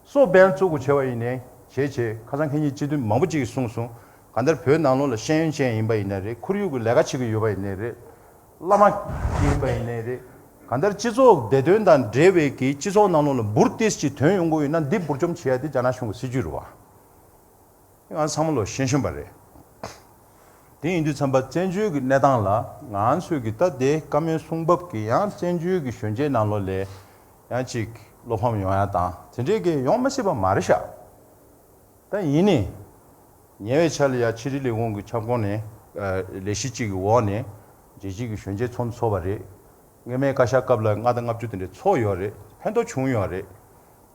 སྲོག་འབེན་བཙུགས་དགོས་བྱས་པ་ཡིན་ནའི་བྱས་བྱས་ཁ་སང་ཁ་ཉིན་སྤྱི་འཐུས་མང་པོ་ཅིག་གིས་གསུངས་སོང་། གང་ལྟར་བོད་ནང་ལོགས་ལ་ཤེས་ཡོན་ཅན་ཡིན་པ་ཡིན་ནའི་རེད། ཁོར་ཡུག་གི་ལས་ཀ་བྱེད་ཀྱི་ཡོད་པ་ཡིན་ནའི་རེད། བླ་མ་ཡིན་པ་ཡིན་ནའི་རེད། གང་ལྟར་སྤྱི་ཚོགས་བདེ་དོན་དང་འབྲེལ་བའི་གི་སྤྱི་ཚོགས་ནང་ལོགས་ལ་འབུར་ཏོག་ཙམ་ཅིག་ཐོན་ཡོང་དགོས་ཡོད་ན་འདི་འབུར་འཇོམས་བྱེད་ཡ་དེ་རྒྱ་ནག་གཞུང་གི་སྲིད་ཇུས་རེད་བ། ང་ཚང་མ་ལོ་ཤེས་ཤེས་པ་རེད། དེ་ཡིན་དུས་ཙམ་པ་བཙན་བྱོལ་གྱི་གནས་སྟངས་ལ་ང་ཚོས་ཀྱི་ད་དེ་བཀའ་མོལ་གསུང་བབ་ཀྱི་ཡང་བཙན་བྱོལ་གྱི་གཞོན་སྐྱེས་ནང་ལོགས་ལ་ཡང་ཅིག་བློ་ཕམ་ཡོང་ཡ་དང་དེ་འདྲས་ཀྱི་ཡོང་མ་སྲིད་པ་མ་རེད་ཤག་ད་ཡིན་ནའི་ཉེ་བའི་ཆར་ལ་ཡང་ཕྱི་དྲིལ་ལས་ཁུངས་ཀྱི་ཁྱབ་ཁོངས་ནས་ལས་གཞི་གཅིག་གི་འོག་ནས་རྒྱལ་སྤྱིའི་གི་གཞོན་སྐྱེས་ཚོགས་འདུ་ཚོགས་པ་རེད། སྔོན་མའི་བཀའ་ཤག་སྐབས་ལ་ལྔ་དང་ལྔ་བཅུ་དེ་འདྲས་ཚོགས་ཡོད་རེད། ཕན་ཐོགས་བྱུང་ཡོད་རེད།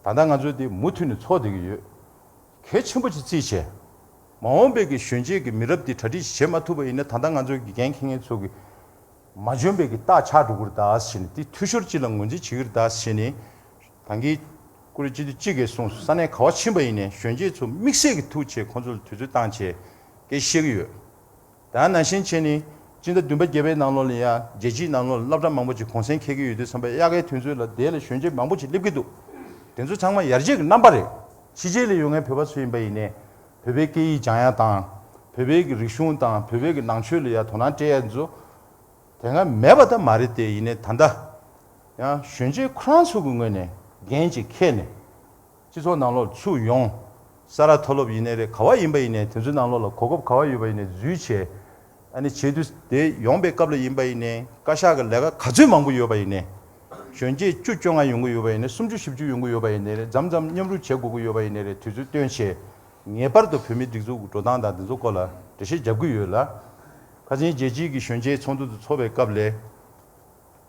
ད་ལྟ་ང་ཚོས་དེ་མུ་མཐུད་ནས་ཚོགས་བསྡད་ཀྱི་ཡོད། གལ་ཆེན་པོ་ཅིག་བརྩིས་བྱས། མ་འོངས་པའི་གི་གཞོན་སྐྱེས་ཀྱི་མི་རབས་འདི་གྲ་སྒྲིག་བྱེད་མ་ཐུབ་པ་ཡིན་ན་ད་ལྟ་ང་ཚོའི་གི་འགན་འཁྱེར་མཁན་ཚོ་གི་མ་འཇོན་པའི་གི་རྟགས་ཆགས་འགྲོ་གི་རེད་ད་ཟེར་ནས་དེ་འཐུས་ཤོར་ཅིག་ལ་ངོས་འཛིན་བྱེད་ཀྱི་རེད་ད་ཟེར་ནས་ད་གིན་ཀུ་རེ་སྤྱི་འཐུས་གཅིག་གིས་གསུངས་སོང་། ས་གནས་ག་བ་ཕྱིན་པ་ཡིན་ནའི་གཞོན་སྐྱེས་ཚོ་དམིགས་བསལ་གྱི་ཐུག་བྱས་ཁོང་ཚོ་ལ་དུས་ཚོད་བཏང་བྱས་སྐད་བཤད་ཀྱི་ཡོད། ད་ནང་བཞིན་བྱས་ནས་སྤྱི་ཟླ་བདུན་པ་བརྒྱད་པའི་ནང་ལོགས་ལ་ཡང་རྒྱལ་སྤྱིའི་ནང་ལོགས་ལ་སློབ་གྲྭ་མང་པོ་ཅིག་གུང་སེང་འཁེལ་གྱི་ཡོད་དུས་ཙམ་པ་དབྱར་ཁའི་དུས་ཚོད་ལ་དེ་ལ་གཞོན་སྐྱེས་མང་པོ་ཅིག་སླེབས་ཀྱི་འདུག་དེ་ཚོ་ཚང་མ་ཡར་རྒྱས་ཀྱི་རྣམ་པ་རེད། ཕྱི་རྒྱལ་ལ་ཡོད་མཁན་བོད་པ་ཚོ་ཡིན་པ་ཡིན་ནའི་བོད་པའི་སྐད་ཡིག་སྦྱང་ཡ་དང་བོད་པའི་གི་རིག་གཞུང་དང་བོད་པའི་གི་ནང་ཆོས་ལ་ཡ་དོ་སྣང་སྤྲད་ཡ་ཚོ་དེ་སྔ་མེད་པ་ད་མ་རེད་དེ། ཡིན་ནའི་ད་ལྟ་ཡང་གཞོན་སྐྱེས་ཁོ་རང་ཚོ་གི་ངོས་ནས་འགན་ཅིག་འཁྱེར་ནས་སྤྱི་ཚོགས་ནང་ལོགས་ཚུར་ཡོང་། ས་རཱ་མཐོ་སློབ་ཡིན་ནའི་རེད། ག་བ་ཡིན་པ་ཡིན་ནའི་དེ་ཚོའི་ནང་ལོགས་ལ་གོ་སྐབས་ག་བ་ཡོད་པ་ཡིན་ནའི་འཛུལ་བྱས། ཨ་ནི་བྱེད་དུས་དེ་ཡོང་པའི་སྐབས་ལ་ཡིན་པ་ཡིན་ནའི་བཀའ་ཤག་གི་ལས་ཀ་ག་ཚོད་མང་པོ་ཡོད་པ་ཡིན་ནའི་ གཞོན་སྐྱེས་བཅུ་བཅོ་ལྔ་ཡོང་གི་ཡོད་པ་ཡིན་ནའི། སུམ་ཅུ་བཞི་བཅུ་ཡོང་གི་ཡོད་པ་ཡིན་ནའི་རེད། མཚམས་མཚམས་མཉམ་རུབ་བྱེད་དགོས་ཀྱི་ཡོད་པ་ཡིན་ནའི་རེད། དུས་ཚོད་བཏོན་བྱས་ངེས་པར་དུ་བོད་མིའི་སྒྲིག་འཛུགས་ཀྱི་འགྲོ་སྟངས་དང་འདི་ཚོ་སྐོར་ལ་འགྲེལ་བཤད་རྒྱབ་ཀྱི་ཡོད་ལ། ཁ་སང་རྒྱལ་སྤྱིའི་གི་གཞོན་སྐྱེས་ཚོགས་འདུ་དེ་ཚོགས་པའི་སྐབས་ལ།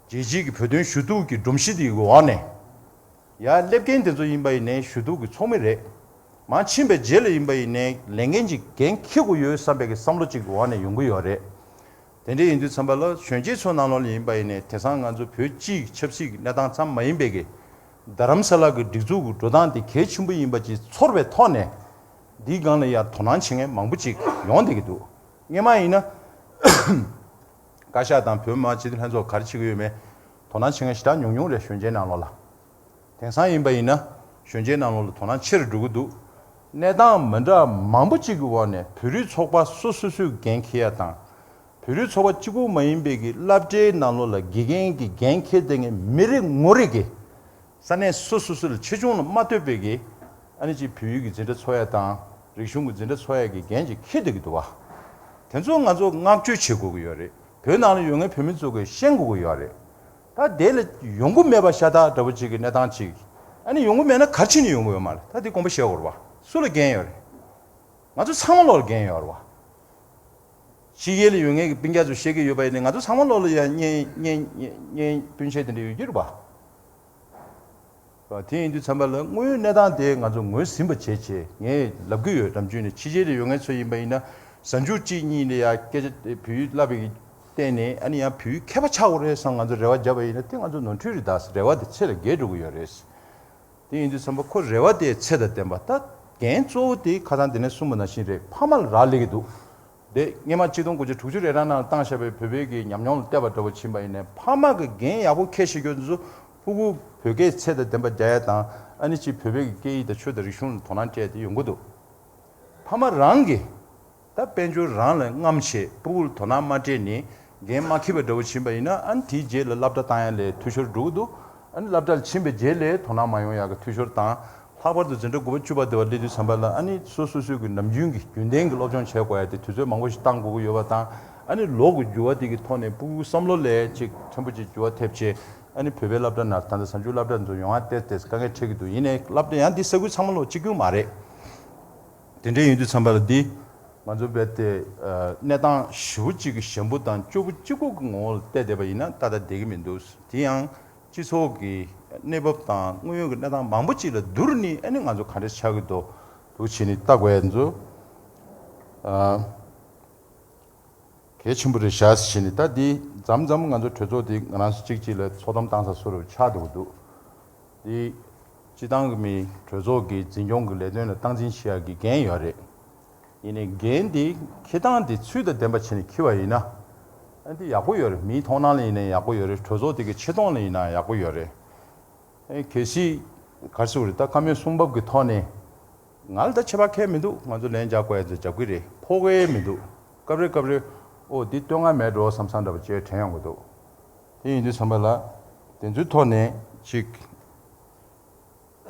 རྒྱལ་སྤྱིའི་གི་བོད་དོན་ཞུ་གཏུག་གི་སྒྲོམ་གཞི་དེའི་འོག་ནས། ཡར་སླེབས་མཁན་དེ་ཚོ་ཡིན་པ་ཡིན་ནའི་ཞུ་གཏུག་གི་ཚོགས་མི་རེད། མར་ཕྱིན་པའི་རྗེས་ལ་ཡིན་པ་ཡིན་ནའི་ལས་འགན་ཅིག་འགན་འཁྱེར་དགོས་ཡོད་བསམ་པའི་གི་བསམ་བློ་ཅིག་འོག་ནས་ཡོང་གི་ཡོད་རེད། དེ་འདྲ་ཡིན་དུས་ཙམ་པ་ལ་གཞོན་སྐྱེས་ཚོ་ནང་ལོགས་ལ་ཡིན་པ་ཡིན་ནའི་དེང་སང་ང་ཚོ་བོད་སྤྱིའི་ཆབ་སྲིད་ཀྱི་གནས་སྟངས་ཙམ་མ་ཡིན་པའི་གི་རྡ་རམ་ས་ལ་གི་སྒྲིག་འཛུགས་ཀྱི་འགྲོ་སྟངས་དེ་གལ་ཆེན་པོ་ཡིན་པ་ཅིག་ཚོར་བའི་ཐོག་ནས། འདིའི་སྒང་ལ་ཡང་དོ་སྣང་བྱེད་མཁན་མང་པོ་ཅིག་ཡོང་བསྡད་ཀྱི་འདུག་སྔོན་མ་ཡིན་ན། བཀའ་ཤག་དང་བོད་མི་མང་སྤྱི་འཐུས་ལྷན་ཚོགས་ག་རེ་བྱེད་ཀྱི་ཡོད་མེད་དོ་སྣང་བྱེད་མཁན་ཞེ་དྲག་ཉུང་ཉུང་རེད། གཞོན་སྐྱེས་ནང་ལོགས་ལ། དེང་སང་ཡིན་པ་ཡིན་ན་གཞོན་སྐྱེས་ནང་ལོགས་ལ་དོ་སྣང་ཆེ་རུ་འགྲོ་གི་འདུག་གནས་སྟངས་མི་འདྲ་མང་པོ་ཅིག་གི་འོག་ནས་བོད་རིགས་ཚོགས་པ་སོ་སོ་སོས་འགན་འཁྱེར་ཡ་དང་། བོད་རིགས་ཚོགས་པ་གཅིག་པུ་མ་ཡིན་པའི་གི་སློབ་གྲྭའི་ནང་ལོགས་ལ་དགེ་རྒན་གྱི་འགན་འཁྱེར་བསྡད་མཁན་མི་རེ་ངོ་རེ་གིས། ས་གནས་སོ་སོ་སོ་ལ་ཆེ་ཆུང་ལ་མ་ལྟོས་པའི་གི། ཨ་ནི་ཅིག་བོད་ཡིག་གི་འཛིན་གྲྭ་འཚོགས་ཡ་དང་། རིག་གཞུང་གི་འཛིན་གྲྭ་འཚོགས་ཡ་གི་འགན་ཅིག་འཁྱེར་བསྡད་ཀྱི་འདུག་བ། དེ་ཚོ་ང་ཚོ་བསྔགས་བརྗོད་བྱེད་དགོས་ཀྱི་ཡོད་རེད། བོད་ནང་ལ་ཡོད་མཁན་བོད་མི་ཚོ་གིས་ཤེས་དགོས་ཀྱི་ཡོད་རེད། ད་དེ་ལ་ཡོང་གི་མེད་པ་ཤ་སྟག་འདྲ་པོ་ཅིག་གི་གནས་སྟངས་ཅིག་ཨ་ནི་ཡོང་གི་མེད་ན་ག་རེ་བྱས་ནས་ཡོང་གི་ཡོད་མ་རེད། ད་དེ་དགོངས་པ་བཞེས་དགོས་རེད་བ། སུ་ལ་འགན་ཡོད་རེད། ང་ཚོ་ཚང་མ་ལོག་ལ་འགན་ཡོད་རེད་བ། ཕྱི་རྒྱལ་ལ་ཡོད་མཁན་གྱི་སྤུན་ཀྱག་ཚོ་བཤད་ཀྱི་ཡོད་པ་ཡིན་ནའི་ང་ཚོ་ཚང་མ་ལོག་ལ་ཡང་བརྙན་བརྙན་བརྙན་བརྙན་སྤུན་མཆེད་དེ་འདྲ་ཡོད་ཀྱི་རེད་བ། དེ་ཡིན་དུས་ཙམ་པ་ལ་དངོས་ཡོད་གནས་སྟངས་དེ་ང་ཚོ་ངོས་ཟིན་པ་བྱས་བྱས་ངས་ལབ་ཀྱི་ཡོད། ནམ་རྒྱུན་ནས་ཕྱི་རྒྱལ་ལ་ཡོད་མཁན་ཚོ་ཡིན་པ་ཡིན་ན་གཟའ་མཇུག་གཅིག་གཉིས་ལ་ཡ་སྐད་ཆ་བོད་ཡིག་བསླབ་པའི་སྟེང་ནས་ཨ་ནི་ཡང་བོད་ཡིག་མཁས་པ་ཆགས་དགོས་རེད་བསམ་ང་ཚོ་རེ་བ་བརྒྱབ་པ་ཡིན་ན་དེ་ང་ཚོ་ནོར་འཁྲུལ་རེད། ད་རེ་བ་དེ་ཚད་ལས་བརྒལ་འགྲོ་གི་ཡོད་རེད། དེ་ཡིན་དུས་ཙམ་པ་ཁོ་རེ་བ་དེ་ཚད་དང་ལྡན་པ། ད་འགན་གཙོ་བོ་དེ་ཁ་སང་དེ་ནས་གསུངས་པ་ནང་བཞིན་རེད། ཕ་མ་ལ་རག་ལས་ཀྱི་འདུག་དེ་སྔོན་མ་ཆིག་སྟོང་དགུ་བརྒྱ་དྲུག་ཅུ་རེ་གྲངས་ནང་བཏང་བཞག་པའི་བོད་པའི་གི་ཉམས་མྱོང་ལ་བལྟས་པ་འདྲ་བོ་ཕྱིན་པ་ཡིན་ནའི་ཕ་མ་གི་འགན་ཡག་པོ་འཁྱེར་ཤེས་རྒྱུ་དེ་ཚོ་ཕྲུ་གུ་བོད་སྐད་ཚད་དང་ལྡན་པ་རྒྱག་ཡ་དང་ཨ་ནི་ཅིག་བོད་པའི་གི་སྐད་ཡིག་དང་ཆོས་དང་རིག་གཞུང་ལ་དོ་སྣང་སྤྲད་དེ་ཡོང་གི་འདུག་ཕ་མ་རང་གིས་ད་དཔལ་འབྱོར་རང་ལ་རྔམ་བྱས་ཕྲུ་གུ་ལ་དོ་སྣང་མ་སྤྲད་ནས་འགན་མ་འཁྱེར་བ་འདྲ་བོ་ཕྱིན་པ་ཡིན་ན་ཨ་ནི་དེའི་རྗེས་ལ་སློབ་གྲྭ་བཏང་ཡ་ལས་འཐུས་ཤོར་འགྲོ་གི་འདུག་ཨ་ནི་སློབ་གྲྭ་ལ་ཕྱིན་པའི་རྗེས་ལ་དོ་སྣང་མ་ཡོང་ཡ་གི་འཐུས་ཤོར་དང་། ལྷག་པར་དུ་འཛིན་གྲྭ་དགུ་པ་བཅུ་པ་དེ་བ་སླེབས་དུས་ཙམ་པ་ལ་ཨ་ནི་སོ་སོ་སོའི་གི་ནམ་རྒྱུན་གྱི་རྒྱུན་ལྡན་གྱི་སློབ་སྦྱོང་བྱེད་དགོས་ཡ་དེ་དུས་ཚོད་མང་པོ་ཞིག་བཏང་དགོས་ཀྱི་ཡོད་པ་དང་། ཨ་ནི་ལོ་གི་འགྱུར་བ་དེ་གི་ཐོག་ནས་ཕྲུ་གུའི་བསམ་བློ་ལ་ཅིག་ཕྲན་བུ་ཅིག་འགྱུར་བ་ཐེབས་བྱས་ཨ་ནི་བོད་པའི་སློབ་གྲྭ་ནང་ད་ལྟ་གཟའ་མཇུག་སློབ་གྲྭ་ཚོ་ཡོང་ཡ་ཏོག་ཙམ་དཀའ་ངལ་འཕྲད་ཀྱི་འདུག་ཡིན་ནའི་སློབ་གྲྭ་ཡང་འདི་ས་ཁུལ་ཚང་མ་ལོག་གཅིག་གྱུར་མ་རེད། དེ་འདྲ་ཡིན་དུས་ཙམ་པ་ལ་འདི་ང་ཚོ་རྦད་དེ་གནས་སྟངས་ཞེ་པོ་གཅིག་གི་ཞན་པོ་དང་སྐྱོ་པོ་གཅིག་པོ་གི་ངོ་བོ་ལ་བལྟས་བསྡད་པ་ཡིན་ན་ཏག་ཏག་བསྡད་ཀྱི་མི་འདུག་དེ་ཡང་སྤྱི་ཚོགས་ཀྱི་གནས་བབ་དང་དངོས་ཡོད་ཀྱི་གནས་སྟངས་མང་པོ་ཅིག་ལ་བསྡུར་ནས་ཨ་ནི་ང་ཚོ་ག་འདྲ་ཆགས་ཀྱི་འདུག་འདུག་བྱས་ནས་ལྟ་དགོས་ཡ་ཚོ། གལ་ཆེན་པོ་རེད་ཤག་ཟེར་བྱས་ནས། ད་འདི་མཚམས་མཚམས་ང་ཚོ་གྲོས་ཚོགས་འདི་ང་རང་ཚོ་གཅིག་གཅིག་ལ་ཚོགས་གཏམ་བཏང་ས་བཟོ་འདྲ་ཆགས་འགྲོ་གི་འདུག་འདི་སྤྱི་བཏང་གི་མི་གྲོས་ཚོགས་ཀྱི་འཛིན་སྐྱོང་གི་ལས་དོན་ལ་སྟངས་འཛིན་བྱེད་ཡག་གི་འགན་ཡོད་རེད། ཡིན་ནའི་འགན་འདི་འཁྱེར་སྟངས་འདི་ཚུལ་དང་ལྡན་པ་བྱས་ནས་འཁྱེར་བ་ཡིན་ན། ཨ་འདི་ཡག་པོ་ཡོད་རེད། མིའི་མཐོང་སྣང་ལ་ཡིན་ནའི་ཡག་པོ་ཡོད་རེད། གྲོས་ཚོགས་དེ་གི་ཆེ་མཐོང་ལ་ཡིན་ན་ཡག་པོ་ཡོད་རེད། ཨེ་གལ་སྲིད་ག་རེ་ཟེར་དགོས་རེད། ད་བཀའ་མོལ་གསུང་བབ་ཀྱི་ཐོག་ནས་ང་ལ་ད་ཁྱད་པར་གང་ཡང་མི་འདུག་ང་ཚོ་ལན་རྒྱག་དགོས་ཡ་ཚོ་རྒྱབ་ཀྱི་རེད། ཕོག་གི་མི་འདུག་སྐབས་རེ་སྐབས་རེ་ཨོ་འདི་བསྟོད་བསྔགས་མེད་འགྲོ་བསམ་བསམ་འདྲ་པོ་ཅིག་དྲན་ཡོང་གི་འདུག་དེ་ཡིན་དུས་ཙམ་པ་ལ་དེ་ཚོའི་ཐོག་ནས་ཅིག་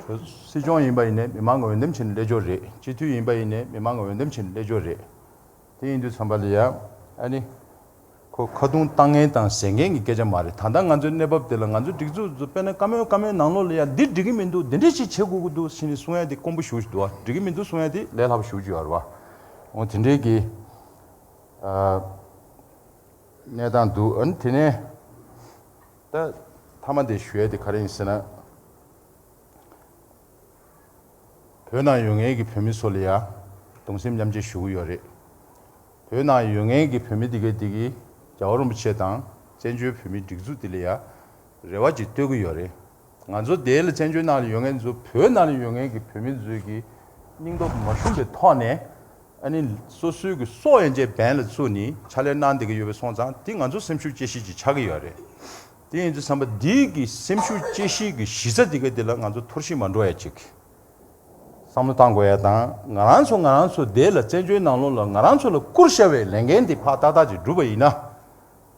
སྲིད་སྐྱོང་ཡིན་པ་ཡིན་ནའི་མི་མང་གི་འོས་འདེམས་བྱས་ནས་སླེབས་ཡོད་རེད། སྤྱི་འཐུས་ཡིན་པ་ཡིན་ནའི་མི་མང་གི་འོས་འདེམས་བྱས་ནས་སླེབས་ཡོད་རེད། དེ་ཡིན་དུས་ཙམ་པ་ལ་ཡ་ཨ་ནི་ཁོ་ཁ་རྡུང་བཏང་མཁན་དང་བཟེད་མཁན་གྱི་སྐད་ཆ་མ་རེད། ད་ལྟ་ང་ཚོའི་གནས་བབ་དེ་ལ་ང་ཚོའི་སྒྲིག་འཛུགས་ཚོ་དཔེར་ན་བཀའ་མོལ་བཀའ་མོལ་ནང་ལོགས་ལ་ཡ་འདི་འགྲིག་གི་མི་འདུག་འདི་འདྲ་ཞིག་བྱེད་དགོས་ཀྱི་འདུག་ཟེར་ནས་གསུང་ཡ་དེ་དཀོན་པོ་ཞེ་པོ་ཞིག་འདུག་བ། འགྲིག་གི་མི་འདུག་གསུང་ཡ་དེ་ལས་སླ་པོ་ཞེ་པོ་ཅིག་ཡོད་རེད་བ། འོ་དེ་འདྲའི་གི་ཨ་གནས་སྟངས་འདུག་ཨ་ནི་དེ་ནས་ད་མཐའ་མ་དེ་ཞུ་ཡ་དེ་ག་རེ་ཡིན་ཟེར་ན། བོད་ནང་ཡོད་མཁན་གྱི་བོད་མི་ཚོ་ལ་ཡ་གདུང་སེམས་མཉམ་སྐྱེད་ཞུ་གི་ཡོད་རེད། བོད་ནང་ཡོད་མཁན་གྱི་བོད་མི་དེ་གའི་དེ་གིས་རྒྱལ་བ་རིན་པོ་ཆེ་དང་བཙན་བྱོལ་བོད་མིའི་སྒྲིག་འཛུགས་དེ་ལ་ཡ་རེ་བ་ཅིག་གཏོད་ཀྱི་ཡོད་རེད། ང་ཚོ་དེ་ལ་བཙན་བྱོལ་ནང་ལ་ཡོད་མཁན་ཚོ་བོད་ནང་ལ་ཡོད་མཁན་གྱི་བོད་མི་ཚོའི་གི་སྙིང་སྟོབས་མ་ཞུམ་པའི་ཐོག་ནས། ཨ་ནི་སོ་སོའི་གི་སྲོག་ཡན་ཆད་འབེན་ལ་བཙུགས་ནས་ཕྱག་ལས་གནང་བསྡད་ཀྱི་ཡོད་པ་སོང་ཙང་དེ་ང་ཚོ་སེམས་ཤུགས་སྐྱེད་གཞི་ཅིག་ཆགས་ཀྱི་ཡོད་རེད། དེ་ཡིན་དུས་ཙམ་པ་འདི་གི་སེམས་ཤུགས་སྐྱེད་གཞི་གི་གཞི་རྩ་དེ་ག་དེ་ལ་ང་ཚོ་འཐོར་ཞིག་མ་འགྲོ་ཡ་ཅིག་བསམ་བློ་བཏང་དགོས་ཡ་དང་། ང་རང་ཚོ་ང་རང་ཚོ་དེ་ལ་བཙན་བྱོལ་ནང་ལོགས་ལ་ང་རང་ཚོ་ལ་བསྐུར་བཞག་པའི་ལས་འགན་དེ་ཕར་ཏག་ཏག་ཅིག་བསྒྲུབས་པ་ཡིན་ན།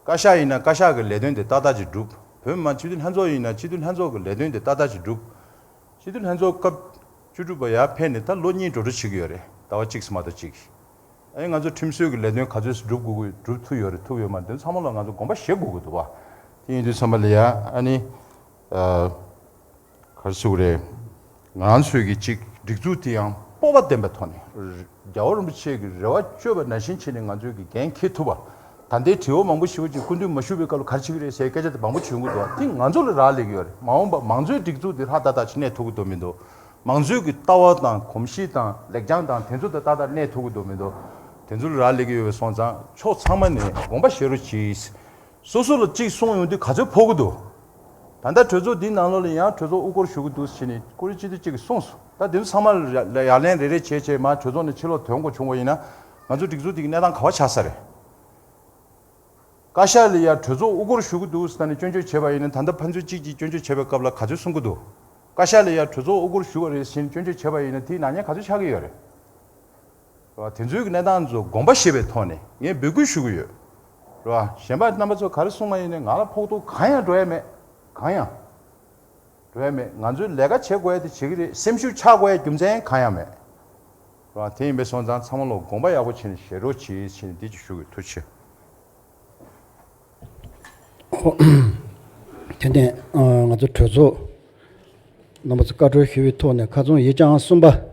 བཀའ་ཤག་ཡིན་ན་བཀའ་ཤག་གི་ལས་དོན་དེ་ཏག་ཏག་ཅིག་བསྒྲུབས། བོད་མི་མང་སྤྱི་འཐུས་ལྷན་ཚོགས་ཡིན་ན་སྤྱི་འཐུས་ལྷན་ཚོགས་ཀྱི་ལས་དོན་དེ་ཏག་ཏག་ཅིག་བསྒྲུབས། སྤྱི་འཐུས་ལྷན་ཚོགས་སྐབས་བཅུ་དྲུག་པ་ཡར་ཕེབས་ནས་ད་ལོ་གཉིས་འགྲོ་འགྲོ་བྱེད་ཀྱི་ཡོད་རེད། ཟླ་བ་གཅིག་ཙམ་མ་གཏོགས་གཅིག་ཨ་ནི་ང་ཚོ་ཁྲིམས་སྲོལ་གྱི་ལས་དོན་ག་ཚོད་སྒྲུབ་དགོས་ཀྱི་སྒྲུབ་ཐུབ་ཡོད་རེད་ཐུབ་ཡོད་མ་རེད་དེ་ཚང་མ་ལ་ང་ཚོ་དགོངས་པ་བཞེས་དགོས་ཀྱི་འདུག་བ། དེ་ཡིན་དུས་ཙམ་པ་ལ་ཡ་ཨ་ནི་ ཨ། ག་རེ་ཟེར་དགོས་རེད། ང་ཚོས་ཀྱི་གཅིག་སྒྲིག་འཛུགས་དེ་ཡང་སྤོབས་པ་ལྡན་པའི་ཐོག་ནས། རྒྱལ་བ་རིན་པོ་ཆེ་གི་རེ་བ་བཅོལ་བ་ནང་བཞིན་བྱས་ནས་ང་ཚོས་ཀྱི་འགན་འཁྱེར་ཐུབ་པ། ད་ལྟའི་དྲི་བ་མང་པོ་ཞིག་ཅིག་སྐུ་མདུན་མ་བཞུགས་པའི་སྐབས་ལ་ག་རེ་བྱེད་ཀྱི་རེད་ཟེར་སྐད་ཆ་དེ་མང་པོ་བྱུང་གི་འདུག་དེ་ང་ཚོ་ལ་རག་ལས་ཀྱི་ཡོད་རེད། མ་འོངས་པ་མང་གཙོའི་སྒྲིག་འཛུགས་དེ་ལྷ་ད་ད་ཅིག་གནས་ཐུབ་ཀྱི་འདུག་མི་འདུག་མང་གཙོའི་གི་ལྟ་བ་དང་གོམས་གཤིས་དང་ལེགས་བྱང་དང་དེ་ཚོ་དེ་ད་ད་གནས་ཐུབ་ཀྱི་འདུག་མི་འདུག་དེ་ཚོ་ལ་རག་ལས་ཀྱི་ཡོད་པའི་སོང་ཙང་ཕྱོགས་ཚང་མ་ནས་དགོངས་པ་བཞེས་རོགས་གྱིས། སོ་སོ་ལ་གཅིག་གསུངས་ཡོང་དུས་ག་ཚོད་ཕོག་གི་འདུག་ད་ལྟ་གྲོས་ཚོགས་འདིའི་ནང་ལོགས་ལ་ཡང་གྲོས་ཚོགས་དབུ་སྐོར་ཞུ་གི་འདུག་ཟེར་ནས་ཀུ་རེ་སྤྱི་འཐུས་གཅིག་གིས་གསུངས་སོང་། ད་དེ་ཚོ་ཚང་མ་ལ་ཡ་ལན་རེ་རེ་བྱས་བྱས་མར་གྲོས་ཚོགས་ནས་ཕྱིར་ལོག་ཐོན་དགོས་བྱུང་བ་ཡིན་ན། ང་ཚོ་སྒྲིག་འཛུགས་འདི་གི་གནས་སྟངས་ག་པར་ཆགས་ས་རེད། བཀའ་ཤག་ལ་ཡ་གྲོས་ཚོགས་དབུ་སྐོར་ཞུ་གི་འདུག་ཟེར་ནས་སྐྱོན་བརྗོད་བྱས་པ་ཡིན་ན། ད་ལྟ་ཕན་ཚུན་གཅིག་གིས་སྐྱོན་བརྗོད་བྱས་པའི་སྐབས་ལ་ག་ཚོད་གསུང་གི་འདུག་བཀའ་ཤག་ལ་ཡ་གྲོས་ཚོགས་དབུ་སྐོར་ཞུ་བ་རེད་ཟེར་ནས་སྐྱོན་བརྗོད་བྱས་པ་ཡིན་ན་དེའི་ནག་ཉེས་ག་ཚོད་ཆགས་ཀྱི་ཡོད་རེད། རེད་བ། དེ་ཚོའི་གི་གནས་སྟངས་ཚོ་དགོངས་པ་བཞེས་པའི་ཐོག་ནས་ངས་འབོད་སྐུལ་ཞུ་གི་ཡོད། རེད་བ། གཞན་པ་རྣམ་པ་ཚོ་ག་རེ་གསུངས་པ་ཡིན་ནའི་ང་ལ་ཕོག་ཐུག་གང་ཡང་འགྲོ་ཡ་མེད། གང་ཡང་འགྲོ་ཡ་མེད། ང་ཚོས་ལས་ཀ་བྱེད་དགོས་ཡ་དེ་བྱེད་ཀྱི་རེད། སེམས་ཤུགས་ཆག་དགོས་ཡ་རྒྱུ་མཚན་གང་ཡང་མེད། རེད་བ། དེ་ཡིན་པའི་སོང་ཙང་ཚང་མ་ལོ་དགོངས་པ་ཡག་པོ་བྱས་ནས་བཞེས་རོགས་གྱིས་ཟེར་ནས་འདི་ཅིག་ཞུ་གི། ཐུགས་རྗེ་ཆེ། ཏན་ཏན་ང་ཚོ་གྲོས་ཚོགས་རྣམ་པ་ཚོ་བཀའ་འཁྲོལ་ཞུ་བའི་ཐོག་ནས་ཁ་རྩང་ཡིག་བྱང་གསུམ་པ་